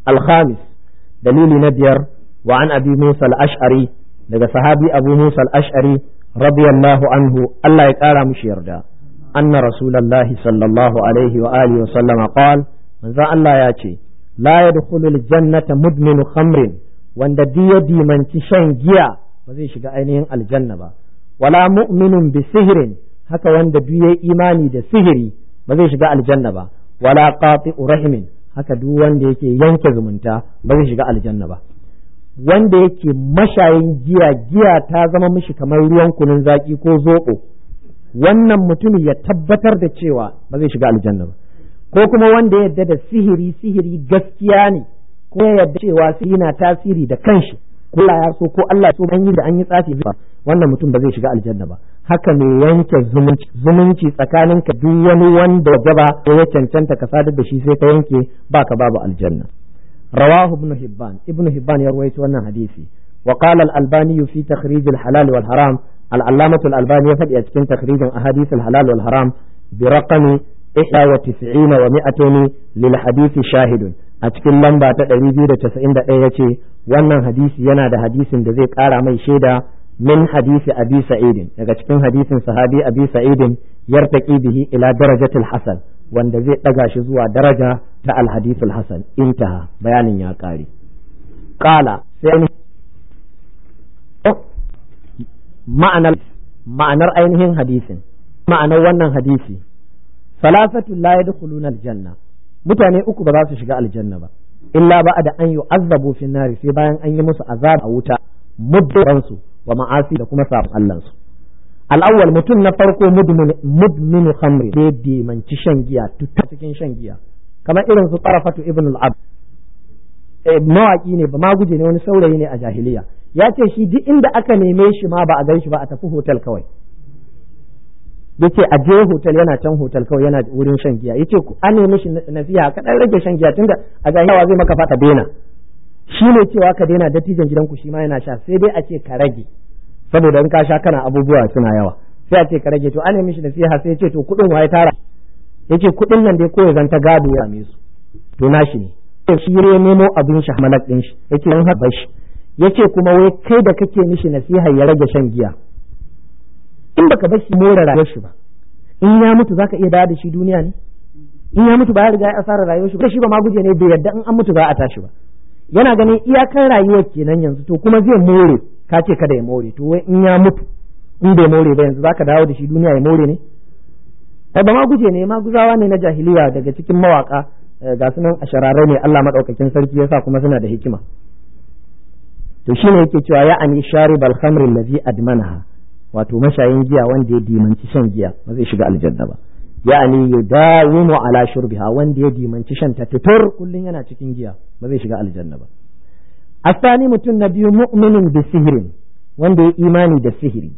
Alkhamis, dalili na biyar, wa an Abi Musa al-Ash'ari, daga sahabi Abu Musa al-Ash'ari radiyallahu anhu, Allah ya kara mishi yarda, anna rasulullahi sallallahu alaihi wa alihi wa sallama qala, manzo Allah ya ce la yadkhulul jannata mudminu khamrin, wanda duk ya dimanci shan giya ba zai shiga ainihin aljanna ba. Wala mu'minun bi sihirin, haka wanda duk ya imani da sihiri ba zai shiga aljanna ba. Wala qati'u rahimin, haka duk wanda yake yanke zumunta ba zai shiga aljanna ba. Wanda yake mashayin giya, giya ta zama mishi kamar ruwan kunun zaki ko zoɓo, wannan mutumin ya tabbatar da cewa ba zai shiga aljanna ba. Ko kuma wanda ya yarda da sihiri, sihiri gaskiya ne, ko ya yarda cewa sihiri na tasiri da kanshi, ko Allah ya so ko Allah ya so an yi da an yi tsafi ba, wannan mutum ba zai shiga aljanna ba. Haka mai yanke zumunci, zumunci tsakaninka duk wani wanda gaba ya cancanta ka sadar da shi sai ka yanke, baka babu aljanna. Rawahu Ibn Hibban, Ibn Hibban ya ruwaito wannan hadisi. Wa qala al-Albani fi takhrij al-halal wal haram, al-allamah al-Albani ya faɗi a cikin takhrijin ahadith al-halal wal haram bi raqami 291 lil hadisi shahidun, a cikin lamba ta 291 yace wannan hadisi yana da hadisin da zai kara mai shaida, min hadisi Abi Sa'id, daga cikin hadisin sahabi Abi Sa'id, yartaqi bihi ila darajatil hasan, wanda zai daga shi zuwa daraja ta al hadithul hasan. Intaha, bayanin ya kare. Qala, sai ma'anar ainihin hadisin, ma'anar wannan hadisi, salasatu la yadkhuluna aljanna, mutane uku ba za su shiga aljanna ba, illa ba'da an yu'azzabu fi nari, sai bayan an yi musu azab a wuta, muddansu wa ma'asi da kuma sabon Allah su. Al-awwal, mutum na farko, mudminu khamri, da dimanci shan giya, tutta cikin shan giya, kamar irin su Tarafatu ibn al-Abd, mawaki ne ba maguje ne, wani saurayi ne a jahiliya, ya ce shi duk inda aka neme shi ma ba a gan shi ba, a tafi hotel kawai. Yace a je hotel, yana can hotel kawai yana wurin shan giya. Yace an nemi shi nasiha, ka dan rage shan giya, tunda a jahiliya zai maka fata daina, shi ne cewa ka daina, dattijan gidanku shi ma yana sha, sai dai a ce ka rage, saboda in ka sha kana abubuwa suna yawa, sai a ce ka rage. To an nemi shi nasiha, sai ya ce to kudin waye tara? Yace kudin nan dai ko ya zanta gado ya same su, to nashi ne, shi ya nemo abin shi malak din shi, yace dan haɓa shi. Yace kuma wai kai da kake mishi nasiha ya rage shan giya, in baka bar shi more rayuwar shi ba, in ya mutu zaka iya dawo da shi duniya ne? In ya mutu ba ya riga ya asara rayuwar shi ba, shi ba ma guje ne, bai yadda in an mutu ba a tashi ba. Yana ganin iyakar rayuwar kenan yanzu, to kuma zai more, ka ce kada ya more, to wai in ya mutu in bai more ba yanzu zaka dawo da shi duniya ya more ne? Ai ba ma guje ne, ma guzawa ne na jahiliya daga cikin mawaka, ga sunan ashararai ne, Allah madaukakin sarki yasa kuma suna da hikima. To shine yake cewa ya ani sharibal khamri allazi admanaha, wato mashayin giya wanda ya dimanci shan giya ba zai shiga aljanna ba. Ya'ani yudawimu ala shurbiha, wanda ya dimanci shan ta tutur kullun yana cikin giya ba zai shiga aljanna ba. Asani mutum na biyu mu'minin bi sihirin, wanda ya imani da sihiri,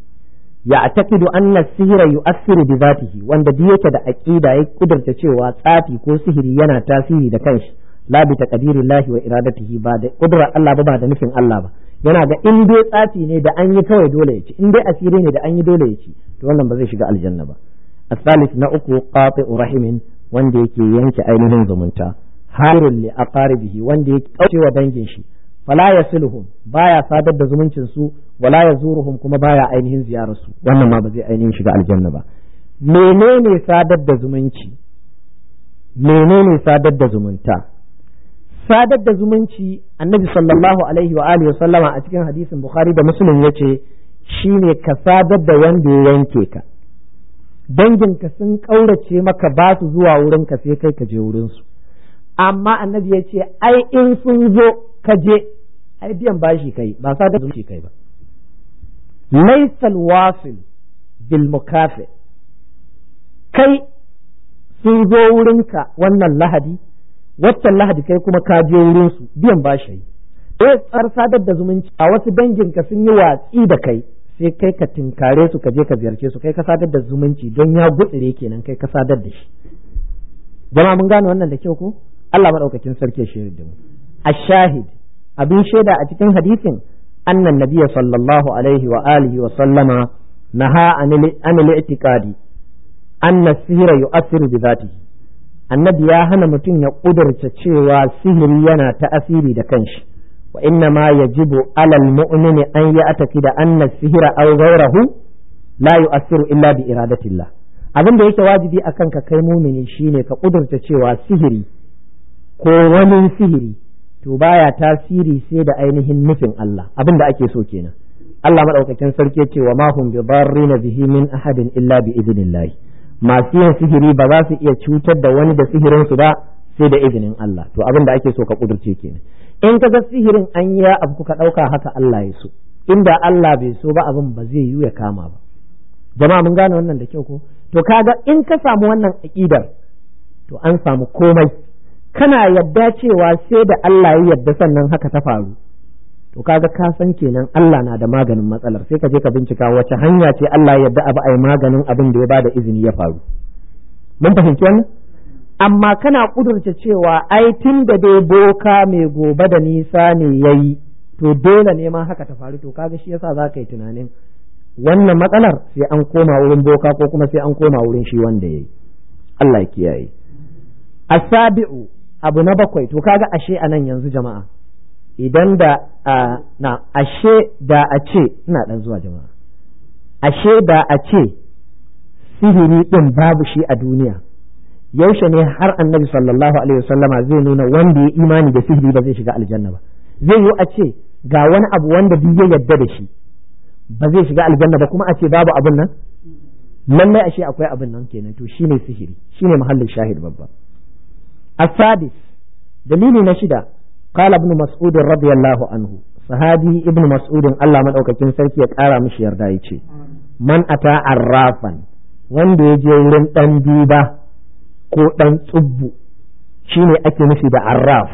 ya atakidu anna sihira yu'assiru bi zatihi, wanda duk yake da aqida ya kudurta cewa tsafi ko sihiri yana tasiri da kanshi, la bi taqdirillahi wa iradatihi, ba da kudrar Allah ba, ba da nufin Allah ba. Yana ga in dai tsafi ne da an yi kawai dole ya ci, in dai asiri ne da an yi dole ya ci, to wannan ba zai shiga aljanna ba. الثالث نأكو قاطع رحم, wanda yake yanke ainihin zumunta, harun li aqaribihi, wanda yake kaucewa dangin shi, fala yasiluhum, baya sadar da zumuncin su, wala yazuruhum, kuma baya ainihin ziyarar su, wannan ma ba zai ainihin shiga aljanna ba. Menene sadar da zumunci? Menene sadar da zumunta? Sadar da zumunci, Annabi sallallahu alaihi wa alihi wa sallama a cikin hadisin Bukhari da Muslim yace shine ka sadar da wanda ya yanke ka. Danginka sun ƙaurace maka, ba su zuwa wurinka, sai kai ka je wurinsu. Amma Annabi ya ce ai in sun zo ka je, ai biyan bashi kai ba sadar da zumunci kai ba. Laysal wasil bil mukafi, kai sun zo wurinka wannan Lahadi, waccan Lahadi kai kuma ka je wurinsu, biyan bashi. Eh, tsar sadar da zumunci, a wasu danginka sun yi watsi da kai, sai kai ka tinkare su, ka je ka ziyarce su, kai ka sadar da zumunci, don ya gutsire kenan, kai ka sadar da shi. Jama'a, mun gane wannan da kyau ko? Allah madaukakin sarki ya shirya da mu. Ashahid, abin shaida a cikin hadisin, annan nabiyya sallallahu alaihi wa alihi wa sallama naha anil i'tiqadi anna sihra yu'athiru bi dhatihi. Annabi ya hana mutum ya kudurta cewa sihiri yana ta'asiri da kanshi. Wa inna ma yajibu alal mu'mini an ya'taqida anna sihra aw ghayrahu la yu'athiru illa bi iradatillah. Abin da yake wajibi akan ka kai mumini shine ka kudurta cewa sihiri ko wani sihiri to baya tasiri sai da ainihin nufin Allah. Abin da ake so kenan. Allah madaukakin sarki ce wa ma hum bi darrina bihi min ahadin illa bi idnillah. Masu yin sihiri ba za su iya cutar da wani da sihirin su ba sai da izinin Allah. To abin da ake so ka kudurce kenan. In ka ga sihirin an yi abu, kuka dauka haka Allah ya so. Inda Allah bai so ba, abin ba zai yi ya kama ba. Jama'a, mun gane wannan da kyau ko? To kaga in ka samu wannan aqidar, to an samu komai. Kana yadda cewa sai da Allah ya yadda sannan haka ta faru, to kaga ka san kenan Allah na da maganin matsalar. Sai ka je ka bincika wace hanya ce Allah ya yadda abu ai maganin abin da ya bada izini ya faru. Mun fahimci wannan? Amma kana kudurce cewa ai tun da dai boka mai gobe da nisa ne yayi, to dole ne ma haka ta faru, to kaga shi yasa za ka yi tunanin wannan matsalar sai an koma wurin boka ko kuma sai an koma wurin shi wanda yayi. Allah ya kiyaye. Asabi'u, abu na bakwai. To kaga ashe anan yanzu jama'a, idan da na ashe da a ce, ina dan zuwa jama'a, ashe da a ce sihiri din babu shi a duniya, yaushe ne har Annabi sallallahu alaihi wasallama zai nuna wanda ya imani da sihiri ba zai shiga aljanna ba? Zai yi a ce ga wani abu wanda duk ya yadda da shi ba zai shiga aljanna ba, kuma a ce babu abun nan? Lallai ashe akwai abin nan kenan. To shine sihiri, shine mahallin shahid babba. Asadis, dalili na shida, qala Ibn Mas'ud radiyallahu anhu, sahabi Ibn Mas'ud, Allah madaukakin sarki ya kara mishi yarda, yace man ata arrafan, wanda ya je wurin dan duba ko dan tsubbu, shine ake nufi da arraf.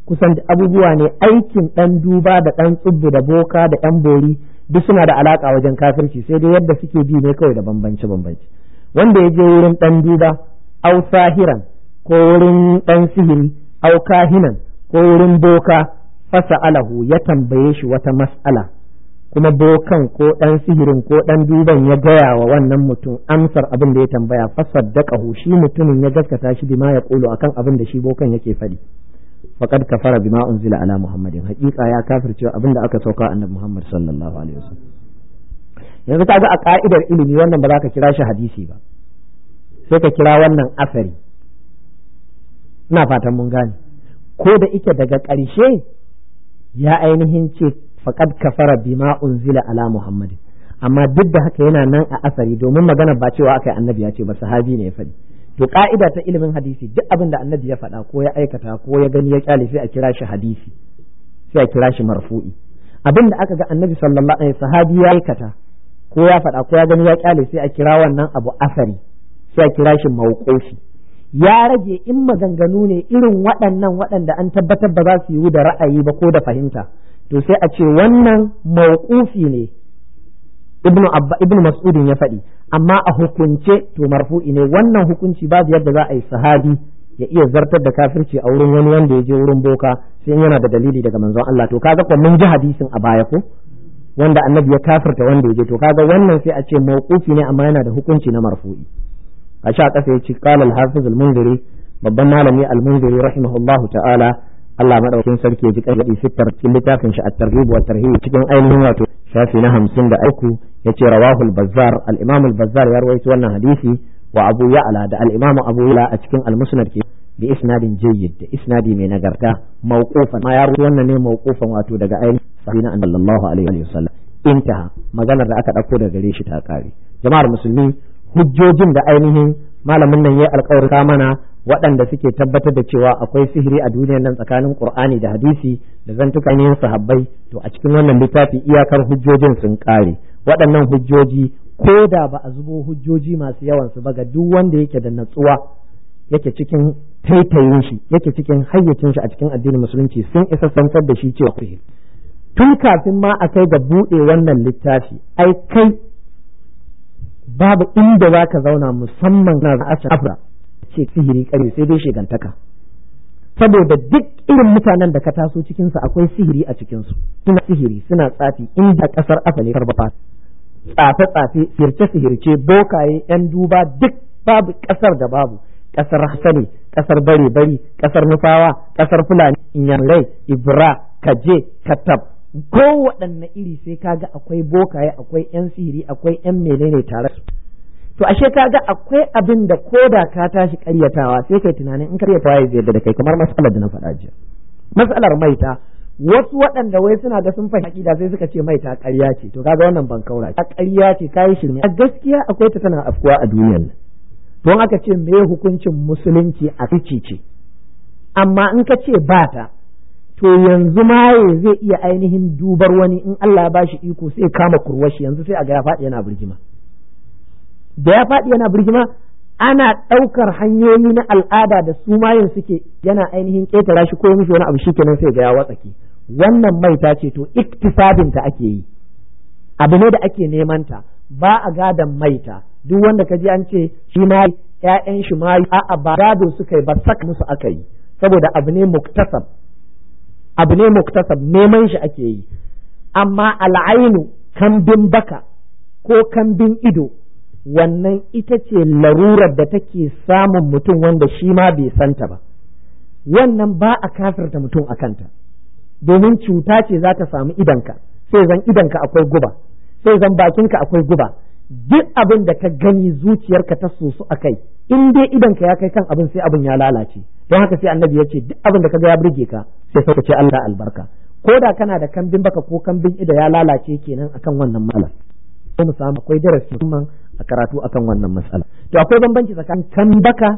Kusan abubuwa ne, aikin dan duba da dan tsubbu da boka da yan bori duk suna da alaka wajen kafirci, sai dai yadda suke bi ne kawai da bambanci bambanci. Wanda ya je wurin dan duba, au sahiran, ko wurin dan sihiri, au kahinan, ko wurin boka, fasa alahu, ya tambaye shi wata mas'ala, kuma bokan ko dan sihirin ko dan duban ya gaya wa wannan mutum amsar abin da ya tambaya, fasaddaqahu, shi mutumin ya gaskata shi, bima ya kulu, akan abin da shi bokan yake faɗi, faqad kafara bima unzila ala Muhammadin, haƙiƙa ya kafirce abin da aka sauka Annabi Muhammad sallallahu alaihi wasallam. Yanzu kaga a ka'idar ilimi wannan ba za ka kira shi hadisi ba, sai ka kira wannan asari. Ina fatan mun gane. Ko da ike daga ƙarshe ya ainihin ce faqad kafara bima unzila ala Muhammadin, amma duk da haka yana nan a asari, domin magana ba cewa akai annabi ya ce ba, sahabi ne ya faɗi. To ka'ida ta ilimin hadisi, duk abin da annabi ya faɗa ko ya aikata ko ya gani ya kyale, sai a kira shi hadisi, sai a kira shi marfu'i. Abin da aka ga annabi sallallahu alaihi sahabi ya aikata ko ya faɗa ko ya gani ya kyale, sai a kira wannan abu asari, sai a kira shi mauqufi. Ya rage in maganganu ne irin waɗannan waɗanda an tabbatar ba za su yiwu da ra'ayi ba ko da fahimta, to sai a ce wannan mauqufi ne, Ibnu Abba Ibnu Mas'udin ya faɗi, amma a hukunce to marfu'i ne. Wannan hukunci babu yadda za a yi sahabi ya iya zartar da kafirci a wurin wani wanda ya je wurin boka, sai yana da dalili daga manzon Allah. To kaga ko mun ji hadisin a baya ko wanda annabi ya kafirta wanda ya je, to kaga wannan sai a ce mauqufi ne, amma yana da hukunci na marfu'i. A sha kasa yace qala al-hafiz al-munziri, babban malami al-Munziri rahimahullahu ta'ala, Allah madaukakin sarki ya ji kai, fitar cikin littafin shi at-targhib wa tarhib, cikin ainihin wato shafi na 53, yace rawahu al-Bazzar, al-Imam al-Bazzar ya rawaito wannan hadisi, wa Abu Ya'la, da al-Imam Abu Ya'la a cikin al-Musnad ke bi isnadin jayyid, da isnadi mai nagarta, mawqufan, ma ya rawaito wannan ne mawqufan, wato daga ainihin sahihin sallallahu alaihi wasallam. Intaha, maganar da aka dauko daga gare shi ta kare. Jama'ar musulmi, hujjojin da ainihin malamin nan ya alƙawarta mana waɗanda suke tabbatar da cewa akwai sihiri a duniyar nan tsakanin Qur'ani da hadisi da zantukan yin sahabbai, to a cikin wannan littafi iyakar hujjojin sun ƙare. Waɗannan hujjoji, ko da ba a zubo hujjoji masu yawan su ba, ga duk wanda yake da natsuwa, yake cikin taitayin shi, yake cikin hayyacin shi a cikin addinin musulunci, sun isa santar da shi cewa sihiri. Tun kafin ma a kai ga buɗe wannan littafi, ai kai babu inda za ka zauna, musamman na Afra, ce sihiri kare, sai dai shegantaka, saboda duk irin mutanen da ka taso cikinsu akwai sihiri a cikinsu, suna sihiri, suna tsafi. Inda kasar Afa ne karbafa tsafe tsafe, sihirce sihirce, bokaye, yan duba, duk babu kasar da babu. Kasar Hasani, kasar Bare Bari, kasar Nufawa, kasar Fulani, Inyamurai, Ibra, Kaje, Katab, kowaɗanne iri sai kaga akwai bokaye, akwai yan sihiri, akwai yan menene tare. To ashe kaga akwai abin da koda ka tashi karyatawa, sai kai tunanin in karyatawa ya zai da kai, kamar matsalar da na faɗa jiya, matsalar maita. Wasu waɗanda wai suna ga sun fahimci aƙida sai suka ce maita ƙarya ce. To kaga wannan ban kaura ƙarya ce, kayi shirme. A gaskiya akwai ta, tana afkuwa a duniyar nan. Don aka ce me hukuncin musulunci a ce, amma in ka ce ba ta, to yanzu maye zai iya ainihin dubar wani, in Allah ya bashi iko sai kama kurwashi, yanzu sai a ga ya faɗi yana birgima. Da ya faɗi yana birgima, ana ɗaukar hanyoyi na al'ada da su mayin suke, yana ainihin ƙetara shi ko mishi wani abu, shikenan sai ga ya watsake. Wannan maita ce, to iktisabin ta ake yi, abu ne da ake neman ta, ba a gadan maita. Duk wanda ka ji an ce shi ma ƴaƴan shi ma, a'a, ba gado suka yi ba, sak musu aka yi, saboda abu ne muktasab, abu ne muktasab, neman shi ake yi. Amma al'ainu, kambin baka ko kambin ido, wannan ita ce larurar da take samun mutum wanda shi ma bai santa ba. Wannan ba a kafirta mutum a kanta, domin cuta ce za ta samu idanka, sai zan idanka akwai guba, sai zan bakinka akwai guba. Duk abin da ka gani zuciyarka ta soso a kai, in dai idanka ya kai kan abin, sai abin ya lalace. Don haka sai annabi ya ce duk abin da ka ga ya burge ka, sai ka ce Allah albarka. Ko da kana da kambin baka ko kambin ido, ya lalace kenan akan wannan matsala. Ko mu samu akwai darasi musamman a karatu akan wannan matsala. To akwai bambanci tsakanin kambaka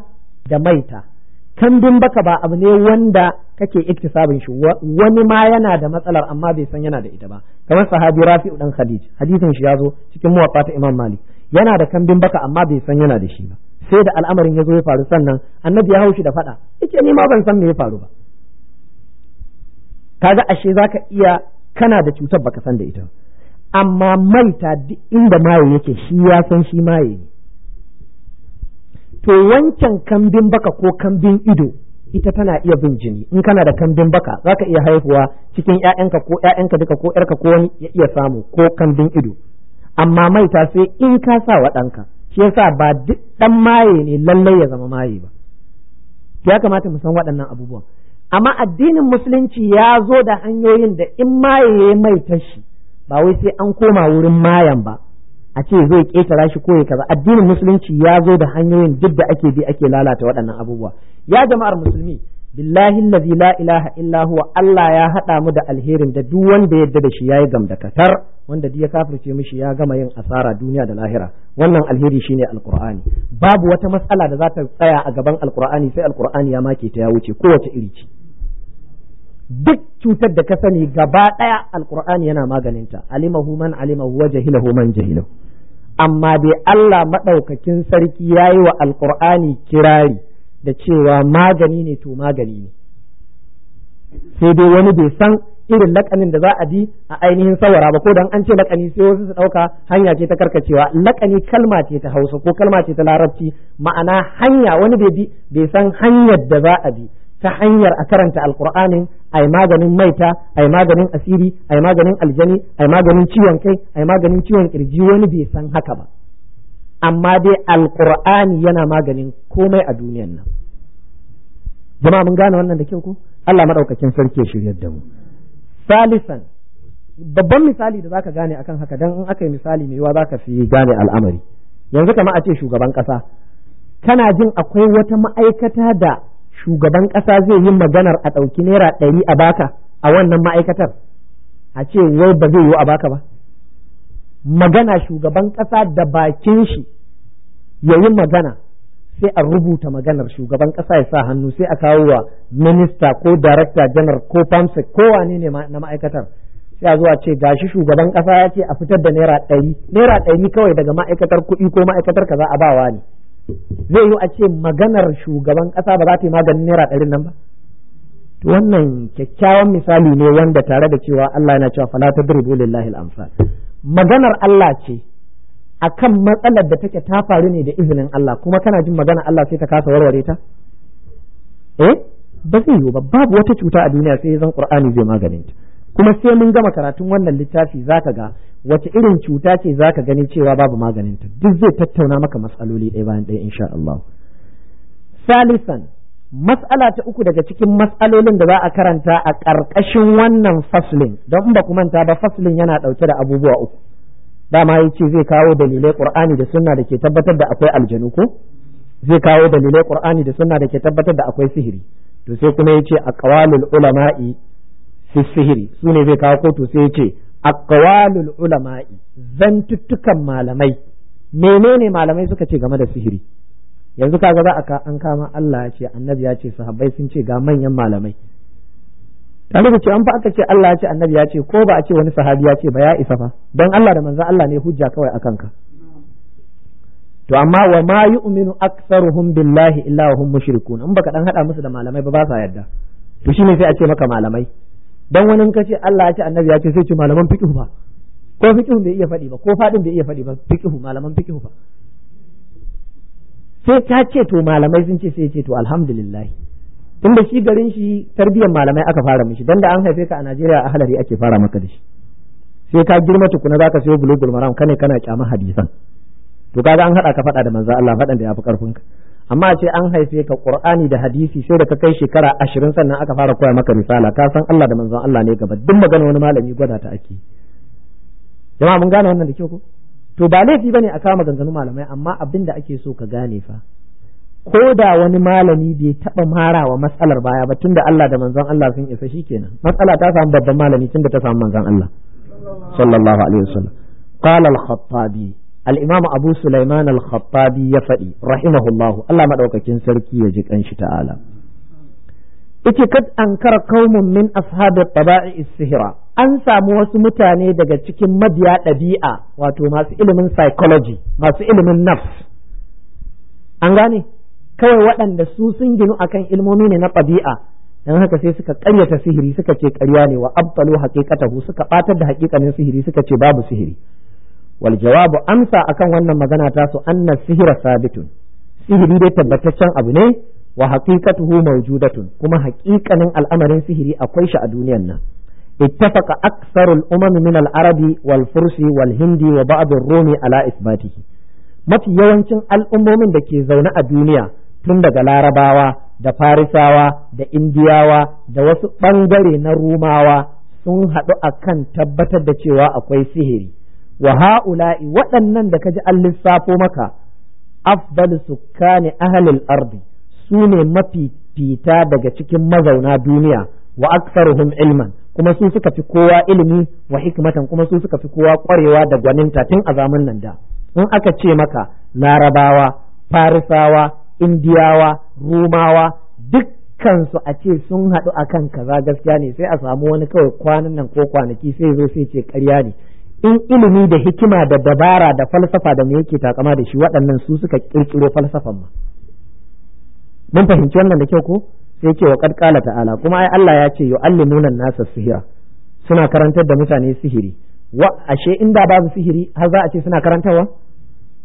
da maita. Kambin baka ba abu ne wanda kake iktisabin shi, wani ma yana da matsalar amma bai san yana da ita ba, kamar sahabi Rafi'u dan Khadij, hadisin shi ya zo cikin Muwatta ta Imam Malik, yana da kambin baka amma bai san yana da shi ba, sai da al'amarin ya zo ya faru sannan annabi ya haushi da faɗa, yace ni ma ban san me ya faru ba. Kaga ashe zaka iya kana da cutar baka san da ita. Amma maita, duk inda maye yake shi ya san shi maye ne. To wancan kambin baka ko kambin ido, ita tana iya bin jini. In kana da kambin baka, zaka iya haihuwa cikin ƴaƴanka ko ƴaƴanka duka ko ƴarka ko wani ya iya samu, ko kambin ido. Amma maita sai in ka sa wa ɗanka. Shi yasa ba duk ɗan maye ne lallai ya zama maye ba. Ya kamata mu san waɗannan abubuwan. Amma addinin musulunci ya zo da hanyoyin da in maye ya mai tashi, ba wai sai an koma wurin mayan ba. A ce zai ketara shi ko ya kaza. Addinin musulunci ya zo da hanyoyin duk da ake bi ake lalata waɗannan abubuwa. Ya jama'ar musulmi, billahi allazi la ilaha illa huwa, Allah ya haɗa mu da alherin da duk wanda yadda da shi yayi gamdakatar, wanda duk ya kafirce mishi ya gama yin asara duniya da lahira. Wannan alheri shine alqur'ani. Babu wata matsala da za ta tsaya a gaban alqur'ani sai alqur'ani ya make ta ya wuce, kowace iri ce. Duk cutar da ka sani gaba ɗaya alqur'ani yana maganinta. Alimahu man alimahu wa jahilahu man jahilahu. Amma dai Allah madaukakin sarki yayi wa alqur'ani kirari da cewa magani ne, to magani ne. Sai dai wani bai san irin lakanin da za a bi a ainihin sawara ba, ko dan an ce lakani sai wasu su ɗauka hanya ce ta karkacewa. Lakani kalma ce ta Hausa ko kalma ce ta Larabci, ma'ana hanya. Wani bai bi bai san hanyar da za a bi ta hanyar a karanta alkur'anin ai maganin maita, ai maganin asiri, ai maganin aljani, ai maganin ciwon kai, ai maganin ciwon kirji. Wani bai san haka ba, amma dai alkur'ani yana maganin komai a duniyan nan. Jama'a, mun gane wannan da kyau ko? Allah madaukakin sarki ya shiryar da mu. Salisan, babban misali da zaka gane akan haka, dan in aka yi misali mai yiwa zaka fi gane al'amari. Yanzu kamar a ce shugaban kasa, kana jin akwai wata ma'aikata da shugaban kasa zai yi maganar a ɗauki ₦100 a baka a wannan ma'aikatar, a ce wai ba zai yiwu a baka ba? Magana shugaban kasa da bakin shi ya yi magana, sai a rubuta maganar shugaban kasa ya sa hannu, sai a kawo wa minista ko director general ko famsec ko wane ne na ma'aikatar, sai a zuwa ce gashi shugaban kasa ya ce a fitar da ₦100, ₦100 kawai daga ma'aikatar kuɗi ko ma'aikatar kaza a bawa ne. Zai yi a ce maganar shugaban kasa ba za ta yi maganin ₦100 nan ba? To wannan kyakkyawan misali ne wanda tare da cewa Allah yana cewa fala tadribu lillahi al-amsal, maganar Allah ce akan matsalar da take ta faru ne da izinin Allah, kuma kana jin magana Allah sai ta kasa warware ta? Eh, ba zai yiwu ba. Babu wata cuta a duniya sai zan Qur'ani zai maganin ta. Kuma sai mun gama karatun wannan littafi zaka ga wace irin cuta ce zaka gani cewa babu maganin ta. Duk zai tattauna maka matsaloli ɗaya bayan ɗaya insha Allah. Salisan, mas'ala ta uku daga cikin mas'alolin da za a karanta a ƙarƙashin wannan faslin, don in ba ku manta ba, faslin yana ɗauke da abubuwa uku. Dama ya ce zai kawo dalilai Qur'ani da sunna da ke tabbatar da akwai aljanu, ko zai kawo dalilai Qur'ani da sunna da ke tabbatar da akwai sihiri. To sai kuma yace aqwalul ulama'i fi sihiri, su ne zai kawo ko? To sai yace aqwalul ulama'i, zantuttukan malamai. Menene malamai suka ce game da sihiri? Yanzu kaga za a an kama Allah ya ce, annabi ya ce, sahabbai sun ce, ga manyan malamai. Tare da ce an fa aka ce Allah ya ce, annabi ya ce, ko ba a ce wani sahabi ya ce ba, ya isa fa, don Allah da manzon Allah ne hujja kawai akan ka. To amma wa ma yu'minu aktsaruhum billahi illa wa hum mushrikun, in baka dan hada musu da malamai ba, ba sa yarda. To shine sai a ce maka malamai, dan wani ka ce Allah ya ce, annabi ya ce, sai ce malaman fiqh ba, ko fiqh bai iya faɗi ba, ko fadin bai iya faɗi ba, fiqh, malaman fiqh ba. Sai ka ce to malamai sun ce, sai ce to alhamdulillah. Tunda shi garin shi tarbiyyar malamai aka fara mishi, dan da an haife ka a Najeriya a halari ake fara maka da shi, sai ka girma tukuna zaka sayo Bulugul Maram kane kana kyama hadisan. To kaga an hada ka fada da manzo Allah, fadan da yafi karfin ka. Amma a ce an haife ka Qur'ani da hadisi, sai da ka kai shekara 20 sannan aka fara koya maka risala, ka san Allah da manzon Allah ne gaba, duk magana wani malami gwada ta ake. Jama'a, mun gane wannan da kyau ko? To ba laifi bane a kama maganganu malamai, amma abin da ake so ka gane fa, ko da wani malami bai taɓa marawa matsalar baya ba, tunda Allah da manzon Allah sun isa, shikenan matsala ta samu babban malami tunda ta samu manzon Allah sallallahu alaihi wasallam. Qala al-Khattabi, al-Imam Abu Sulaiman al-Khattabi ya faɗi rahimahullahu, Allah madaukakin sarki ya ji kanshi ta'ala, yace kad ankara qaumun min ashabi taba'i sihira, an samu wasu mutane daga cikin mabiya ɗabi'a, wato masu ilimin psychology, masu ilimin nafs, an gane, kawai waɗanda su sun ginu akan ilmomi ne na ɗabi'a, dan haka sai suka ƙaryata sihiri, suka ce ƙarya ne, wa abtalu haqiqatahu, suka ɓatar da haƙiƙanin sihiri, suka ce babu sihiri. Wal jawabu, amsa akan wannan magana ta su, anna sihira sabitun, sihiri dai tabbataccen abu ne, wa haqiqatuhu mawjudatun, kuma haƙiƙanin al'amarin sihiri akwai shi a duniyan nan. Ittafaqa aktharul umam min al-arabi wal fursi wal hindi wa ba'd ar-rumi ala isbatihi. Mafi yawancin al'ummomin da ke zaune a duniya, tun daga Larabawa da Farisawa da Indiyawa da wasu ɓangare na Rumawa, sun haɗu a kan tabbatar da cewa akwai sihiri. Wa ha'ula'i, waɗannan da kaji an lissafo maka, afdalu sukkani ahlil ardi, su ne mafi fita daga cikin mazauna duniya, wa aktsaruhum ilman, kuma su suka fi kowa ilimi, wa hikmatan, kuma su suka fi kowa kwarewa da gwaninta tun a zamanin nan. Da in aka ce maka Larabawa, Farisawa, Indiyawa, Rumawa, dukkansu a ce sun haɗu akan kaza gaskiya ne, sai a samu wani kawai kwanan nan ko kwanaki sai zo sai ce ƙarya ne. In ilimi da hikima da dabara da falsafa da me yake takama da shi, waɗannan su suka ƙirƙiro falsafan ma. Mun fahimci wannan da kyau ko? Sai ce wa qad qala ta'ala, kuma ai Allah ya ce yu'allimuna an-nasa sihira, suna karantar da mutane sihiri. Wa ashe inda babu sihiri har za a ce suna karantarwa?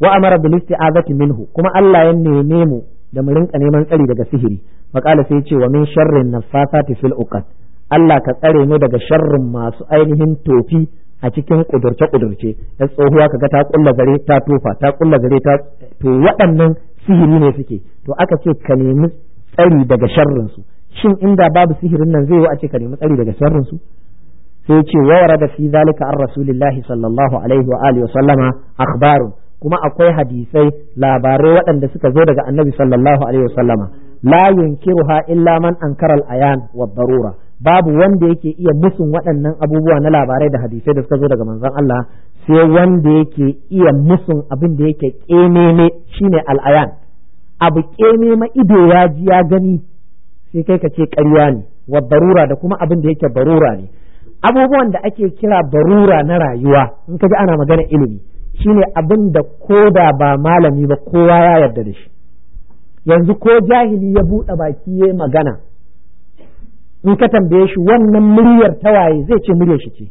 Wa amara bil isti'azati minhu, kuma Allah ya neme mu da mu rinka neman tsari daga sihiri. Faqala, sai ce wa min sharrin naffasati fil uqad, Allah ka tsare mu daga sharrin masu ainihin tofi a cikin kudurce kudurce. Da tsohuwa kaga ta kulla zare ta tofa, ta kulla zare ta, to waɗannan sihiri ne suke. To aka ce ka nemi tsari daga sharrin su. Shin inda babu sihirin nan zai yi a ce ka nemi tsari daga sharrin su? Sai ce wa warada fi zalika an rasulillahi sallallahu alaihi wa alihi wa sallama akhbarun, kuma akwai hadisai, labarai waɗanda suka zo daga Annabi sallallahu alaihi wa sallama, la yunkiruha illa man ankara al-ayan wa darura, babu wanda yake iya musun waɗannan abubuwa na labarai da hadisai da suka zo daga manzon Allah sai wanda yake iya musun abin da yake kememe, shine al-ayan. Abu kememe, ido ya ji ya gani, sai kai ka ce ƙarya ne. Wa darura, da kuma abin da yake barura ne, abubuwan da ake kira barura na rayuwa. In ka ji ana magana ilimi, shine abin da ko da ba malami ba kowa ya yarda da shi. Yanzu ko jahili ya buɗe baki ya magana, in ka tambaye shi wannan muryar tawaye, zai ce muryar shi ce.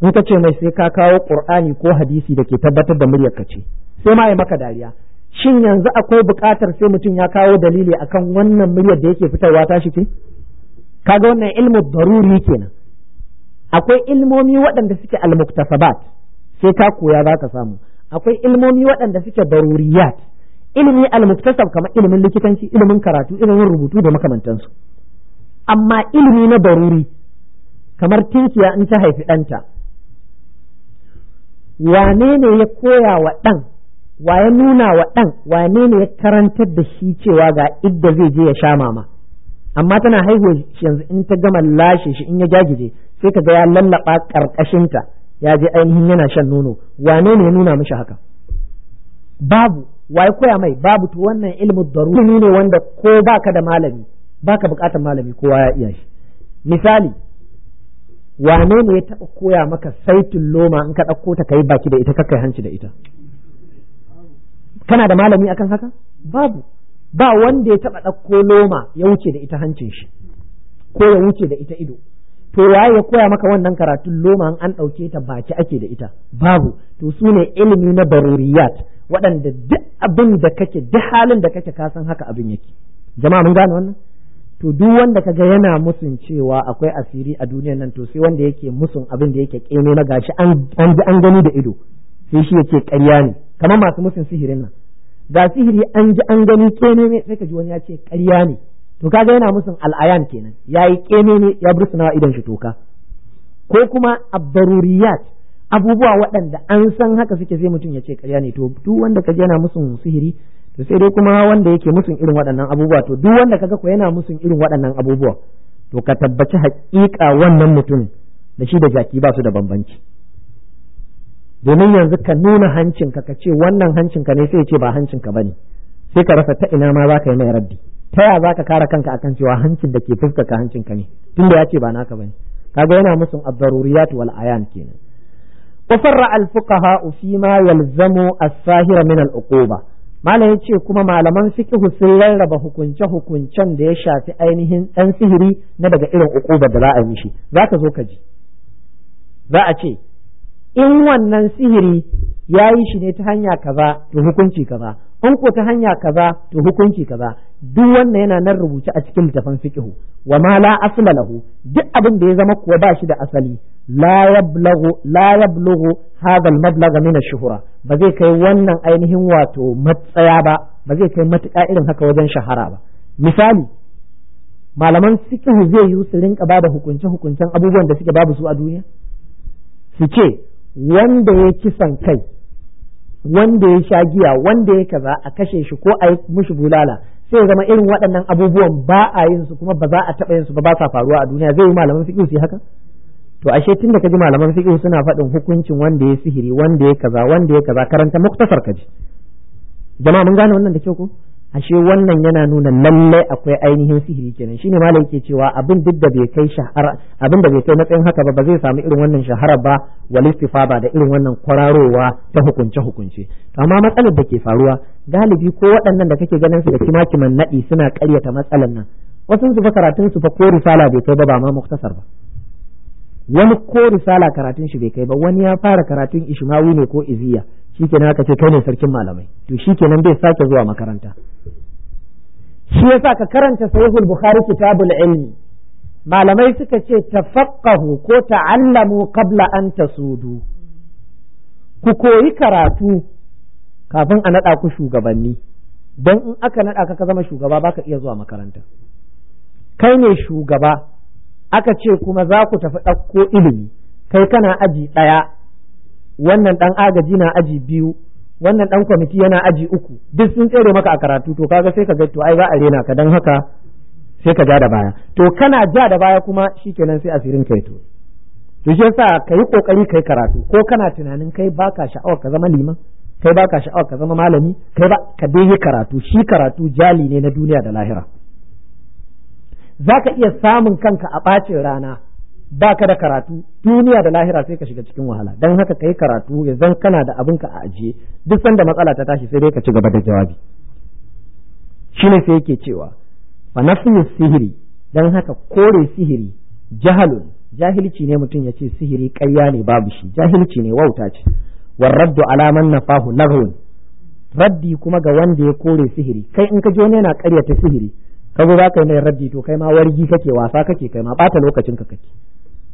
In ka ce mai sai ka kawo Qur'ani ko hadisi da ke tabbatar da muryar ka ce, sai ma ya maka dariya. Shin yanzu akwai buƙatar sai mutum ya kawo dalili akan wannan muryar da yake fitarwa ta shi ce? Kaga wannan ilmu daruri kenan. Akwai ilmomi waɗanda suke almuktasabat, sai ka koya za ka samu. Akwai ilmomi waɗanda suke daruriyat. Ilmi almuktasab kamar ilimin likitanci, ilimin karatu, ilimin rubutu da makamantansu. Amma ilimi na daruri, kamar tinkiya in ta haifi ɗanta, wane ne ya koya wa ɗan, wa ya nuna wa ɗan, wane ne ya karantar da shi cewa ga idda zai je ya sha mama? Amma tana haihuwa shi yanzu, in ta gama lashe shi, in ya jagije, sai ka ga ya lallaba karkashinta ya je ainihin yana shan nono. Wane ne ya nuna mishi haka? Babu. Wa ya koya mai? Babu. To wannan ilmu daruri ne wanda ko baka da malami, baka bukatar malami, kowa ya iya shi. Misali, wane ne ya taɓa koya maka saitin loma in ka ɗauko ta kai baki da ita, kai hanci da ita? Kana da malami akan haka? Babu. Ba wanda ya taɓa ɗauko loma ya wuce da ita hancin shi ko ya wuce da ita ido. To waye ya koya maka wannan karatun, loma an ɗauke ta baki ake da ita? Babu. To su ne ilimi na daruriyat, waɗanda duk abin da kake, duk halin da kake, ka san haka abin yake. Jama'a, mun gane wannan? To duk wanda kaga yana musun cewa akwai asiri a duniyar nan, to sai wanda yake musun abin da yake kene na gashi an ji an gani da ido, sai shi yake ƙarya ne. Kamar masu musun sihirin nan, ga sihiri an ji an gani kene ne, sai ka ji wani ya ce ƙarya ne. To kaga yana musun al'ayan kenan, yayi kene ne, ya bursuna idan shi toka. Ko kuma abdaruriyat, abubuwa waɗanda an san haka suke, sai mutum ya ce ƙarya ne. To duk wanda kaji yana musun sihiri, to sai dai kuma wanda yake musun irin waɗannan abubuwa. To duk wanda kaga ko yana musun irin waɗannan abubuwa, to ka tabbaci haƙiƙa wannan mutum da shi da jaki ba su da bambanci. Domin yanzu ka nuna hancinka ka ce wannan hancinka ne, sai ya ce ba hancinka bane. Sai ka rasa ta ina ma za ka yi mai raddi, ta ya za ka kare kanka akan cewa hancin da ke fuskar ka hancinka ne, tunda ya ce ba naka bane. Kaga yana musun ad-daruriyat wal ayan kenan. وفرع الفقهاء فيما يلزم الساهر من العقوبة. Malam ya ce kuma malaman fiqh sun rarraba hukunce hukuncen da ya shafi ainihin ɗan sihiri na daga irin uquba da za a yi mishi. Za ka zo ka ji za a ce in wannan sihiri ya yi shi ne ta hanya kaza, to hukunci kaza, in ko ta hanya kaza, to hukunci kaza. Duk wannan yana nan rubuce a cikin littafin fiqh. Wa ma la asla lahu, duk abin da ya zama kuwa ba shi da asali, la yablughu hadha al-mablagha min ash-shuhra, ba zai kai wannan ainihin wato matsaya ba, ba zai kai matuƙa irin haka wajen shahara ba. Misali, malaman fiqh zai yi su rinka bada hukunce hukuncen abubuwan da suke babu su a duniya, su ce Wanda ya kisan kai, wanda ya sha giya, wanda ya kaza, a kashe shi ko a yi mushi bulala, sai zama irin waɗannan abubuwan ba a yin su, kuma ba za a taɓa yin su ba, ba sa faruwa a duniya. Zai yi malaman fiqh su haka? To ashe tunda ka ji malaman fiqh suna faɗin hukuncin wanda ya sihiri, wanda ya kaza, wanda ya kaza, karanta muktasar ka ji. Jama'a, mun gane wannan da kyau ko? Ashe wannan yana nuna lallai akwai ainihin sihiri kenan. Shine malam yake cewa abin duk da bai kai shahara, abin da bai kai matsayin haka ba, ba zai samu irin wannan shahara ba, wal istifada, da irin wannan kwararowa ta hukunce hukunce. Amma matsalar da ke faruwa galibi, ko waɗannan da kake ganin su da kimakiman naɗi suna ƙaryata matsalar nan, wasu su fa karatun su fa ko risala bai kai ba, ba ma muktasar ba. Wani ko risala karatun shi bai kai ba, wani ya fara karatun ishmawi ne ko iziya, shikenan aka ce kai ne sarkin malamai, to shikenan bai sake zuwa makaranta. Shi yasa ka karanta Sahihul Bukhari, Kitabul Ilmi, malamai suka ce tafaqqahu ko ta'allamu qabla an tasudu, ku koyi karatu kafin a naɗa ku shugabanni, don in aka naɗa ka ka zama shugaba, baka iya zuwa makaranta. Kai ne shugaba, aka ce kuma za ku tafi ɗauko ilimi, kai kana aji ɗaya, wannan ɗan agaji na aji biyu, wannan ɗan kwamiti yana aji uku, duk sun tsere maka a karatu. To kaga sai ka ga to ai za a rena ka, don haka sai ka ja da baya. To kana ja da baya kuma shikenan, sai asirin kai. To shi yasa ka yi kokari kai karatu, ko kana tunanin kai baka sha'awar ka zama liman, kai baka sha'awar ka zama malami, kai ba ka dai yi karatu. Shi karatu jali ne na duniya da lahira. Zaka iya samun kanka a ɓacin rana, baka da karatu, duniya da lahira sai ka shiga cikin wahala. Don haka kai karatu, ya zan kana da abinka a ajiye, duk sanda matsala ta tashi sai dai ka ci gaba da jawabi. Shine sai yake cewa fa nafyu sihiri, don haka kore sihiri jahalun, jahilci ne. Mutum ya ce sihiri ƙarya ne, babu shi, jahilci ne, wauta ce. Warraddu ala man nafahu laghun, raddi kuma ga wanda ya kore sihiri. Kai in ka ji wani yana ƙaryata sihiri, ka zo za ka yi mai raddi, to kai ma wargi kake, wasa kake, kai ma bata lokacin ka kake.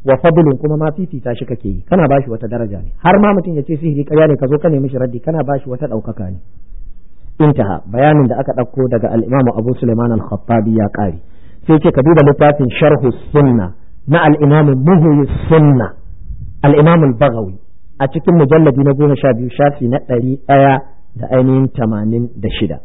Wa fadlun, kuma ma fifita shi kake yi, kana bashi wata daraja ne. Har ma mutum ya ce sihiri ƙarya ne, ka zo ka nemi shi raddi, kana bashi wata ɗaukaka ne. Intaha, bayanin da aka ɗauko daga al-Imam Abu Sulaiman al-Khattabi ya ƙare. Sai ce ka duba littafin Sharhu Sunna na al-Imam Muhyi Sunna, al-Imam al-Baghawi, a cikin mujalladi na 12, shafi na 186,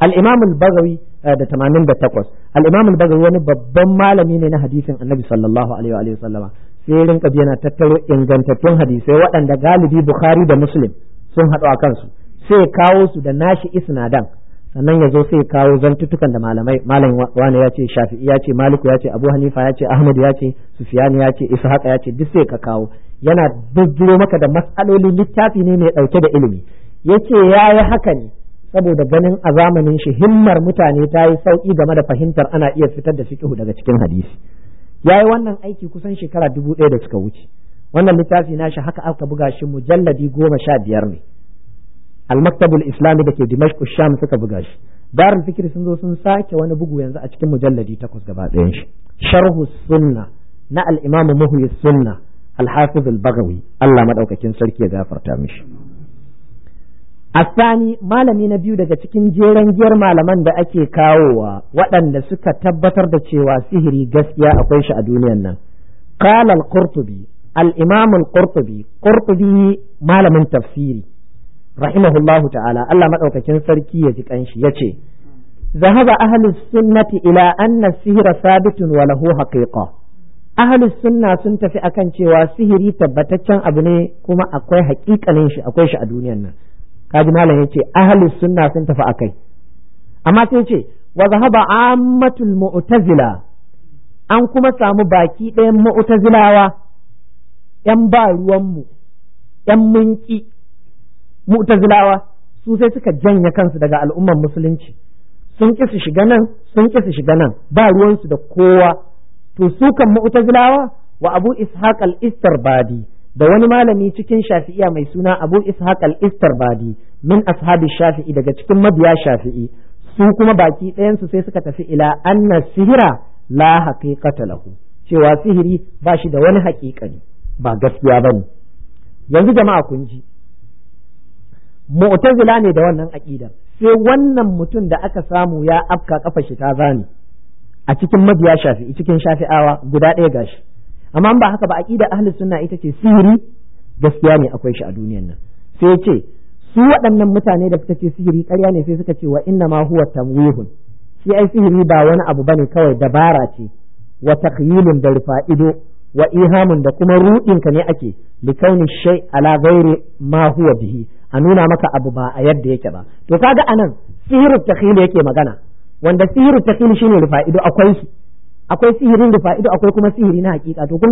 al-Imam al-Baghawi da 88. Al-Imam al-Baghawi wani babban malami ne na hadisin Annabi sallallahu alaihi wa sallama. Sai rinka yana tattaro ingantattun hadisai waɗanda galibi Bukhari da Muslim sun haɗu a kansu, sai kawo su da nashi isnadan. Sannan ya zo sai kawo zantutukan da malamai, malam wani ya ce, Shafi'i ya ce, Maliku ya ce, Abu Hanifa ya ce, Ahmad ya ce, Sufyan ya ce, Ishaq ya ce, duk sai ka kawo, yana bijiro maka da mas'aloli. Littafi ne mai ɗauke da ilimi. Yace yayi haka ne saboda ganin a zamanin shi himmar mutane ta yi sauki game da fahimtar ana iya fitar da fiqhu daga cikin hadisi. Yayi wannan aiki kusan shekara 1000 da suka wuce. Wannan littafi nashi haka aka buga shi, mujalladi 15 ne. Al-Maktabul Islami da ke Dimashq Sham suka buga shi. Darul Fikr sun zo sun sake wani bugu yanzu a cikin mujalladi 8 gaba ɗayan shi. Sharhu Sunna na al-Imam Muhyi Sunna Al-Hafiz Al-Baghawi, Allah madaukakin sarki ya gafarta mishi. Asani, malami na biyu daga cikin jeren giyar malaman da ake kawowa waɗanda suka tabbatar da cewa sihiri gaskiya akwai shi a duniyan nan. Qala al-Qurtubi, al-Imam al-Qurtubi, Qurtubi malamin tafsiri, rahimahullahu ta'ala, Allah madaukakin sarki ya ji kanshi, yace zahaba ahlus sunnati ila anna sihra sabitun wa lahu haqiqa. Ahlus sunna sun tafi akan cewa sihiri tabbataccen abu ne, kuma akwai haƙiƙanin shi, akwai shi a duniyan nan. Kaji malam yace ahlus sunna sun tafi akai, amma sai yace wa zahaba ammatul mu'tazila, an kuma samu baki ɗayan mu'tazilawa, yan ba ruwanmu, yan munki mu'tazilawa, su sai suka janye kansu daga al'umman musulunci, sun ƙi su shiga nan, sun ƙi su shiga nan, ba ruwansu da kowa. To su kan mu'tazilawa, wa Abu Ishaq al-Istarbadi, da wani malami cikin Shafi'iya mai suna Abu Ishaq al-Istarbadi, min ashabi Shafi'i, daga cikin mabiya Shafi'i, su kuma baki ɗayansu sai suka tafi ila anna sihira la haqiqata lahu, cewa sihiri ba shi da wani haƙiƙani, ba gaskiya bane. Yanzu jama'a kun ji, mu'tazila ne da wannan aqidar, sai wannan mutum da aka samu ya afka kafa shi ta zani a cikin mabiya Shafi'i, cikin Shafi'awa guda ɗaya gashi. Amma ba haka ba, aqida ahli sunna ita ce sihiri Gaskiya ne, akwai shi a duniyan nan. Sai ce su waɗannan mutane da suka ce sihiri ƙarya ne, sai suka ce wa inna ma huwa tamwihun, shi ai sihiri ba wani abu bane, kawai dabara ce, wa takhyilun, da rufa'ido, wa ihamun, da kuma ruɗin ka ne ake, li kauni shay ala ghairi ma huwa bihi, a nuna maka abu ba a yadda yake ba. To kaga anan sihiru takhyil yake magana, wanda sihiru takhyil shine rufa'ido. Akwai shi, akwai sihirin rufa'ido, akwai kuma sihiri na hakika. To kun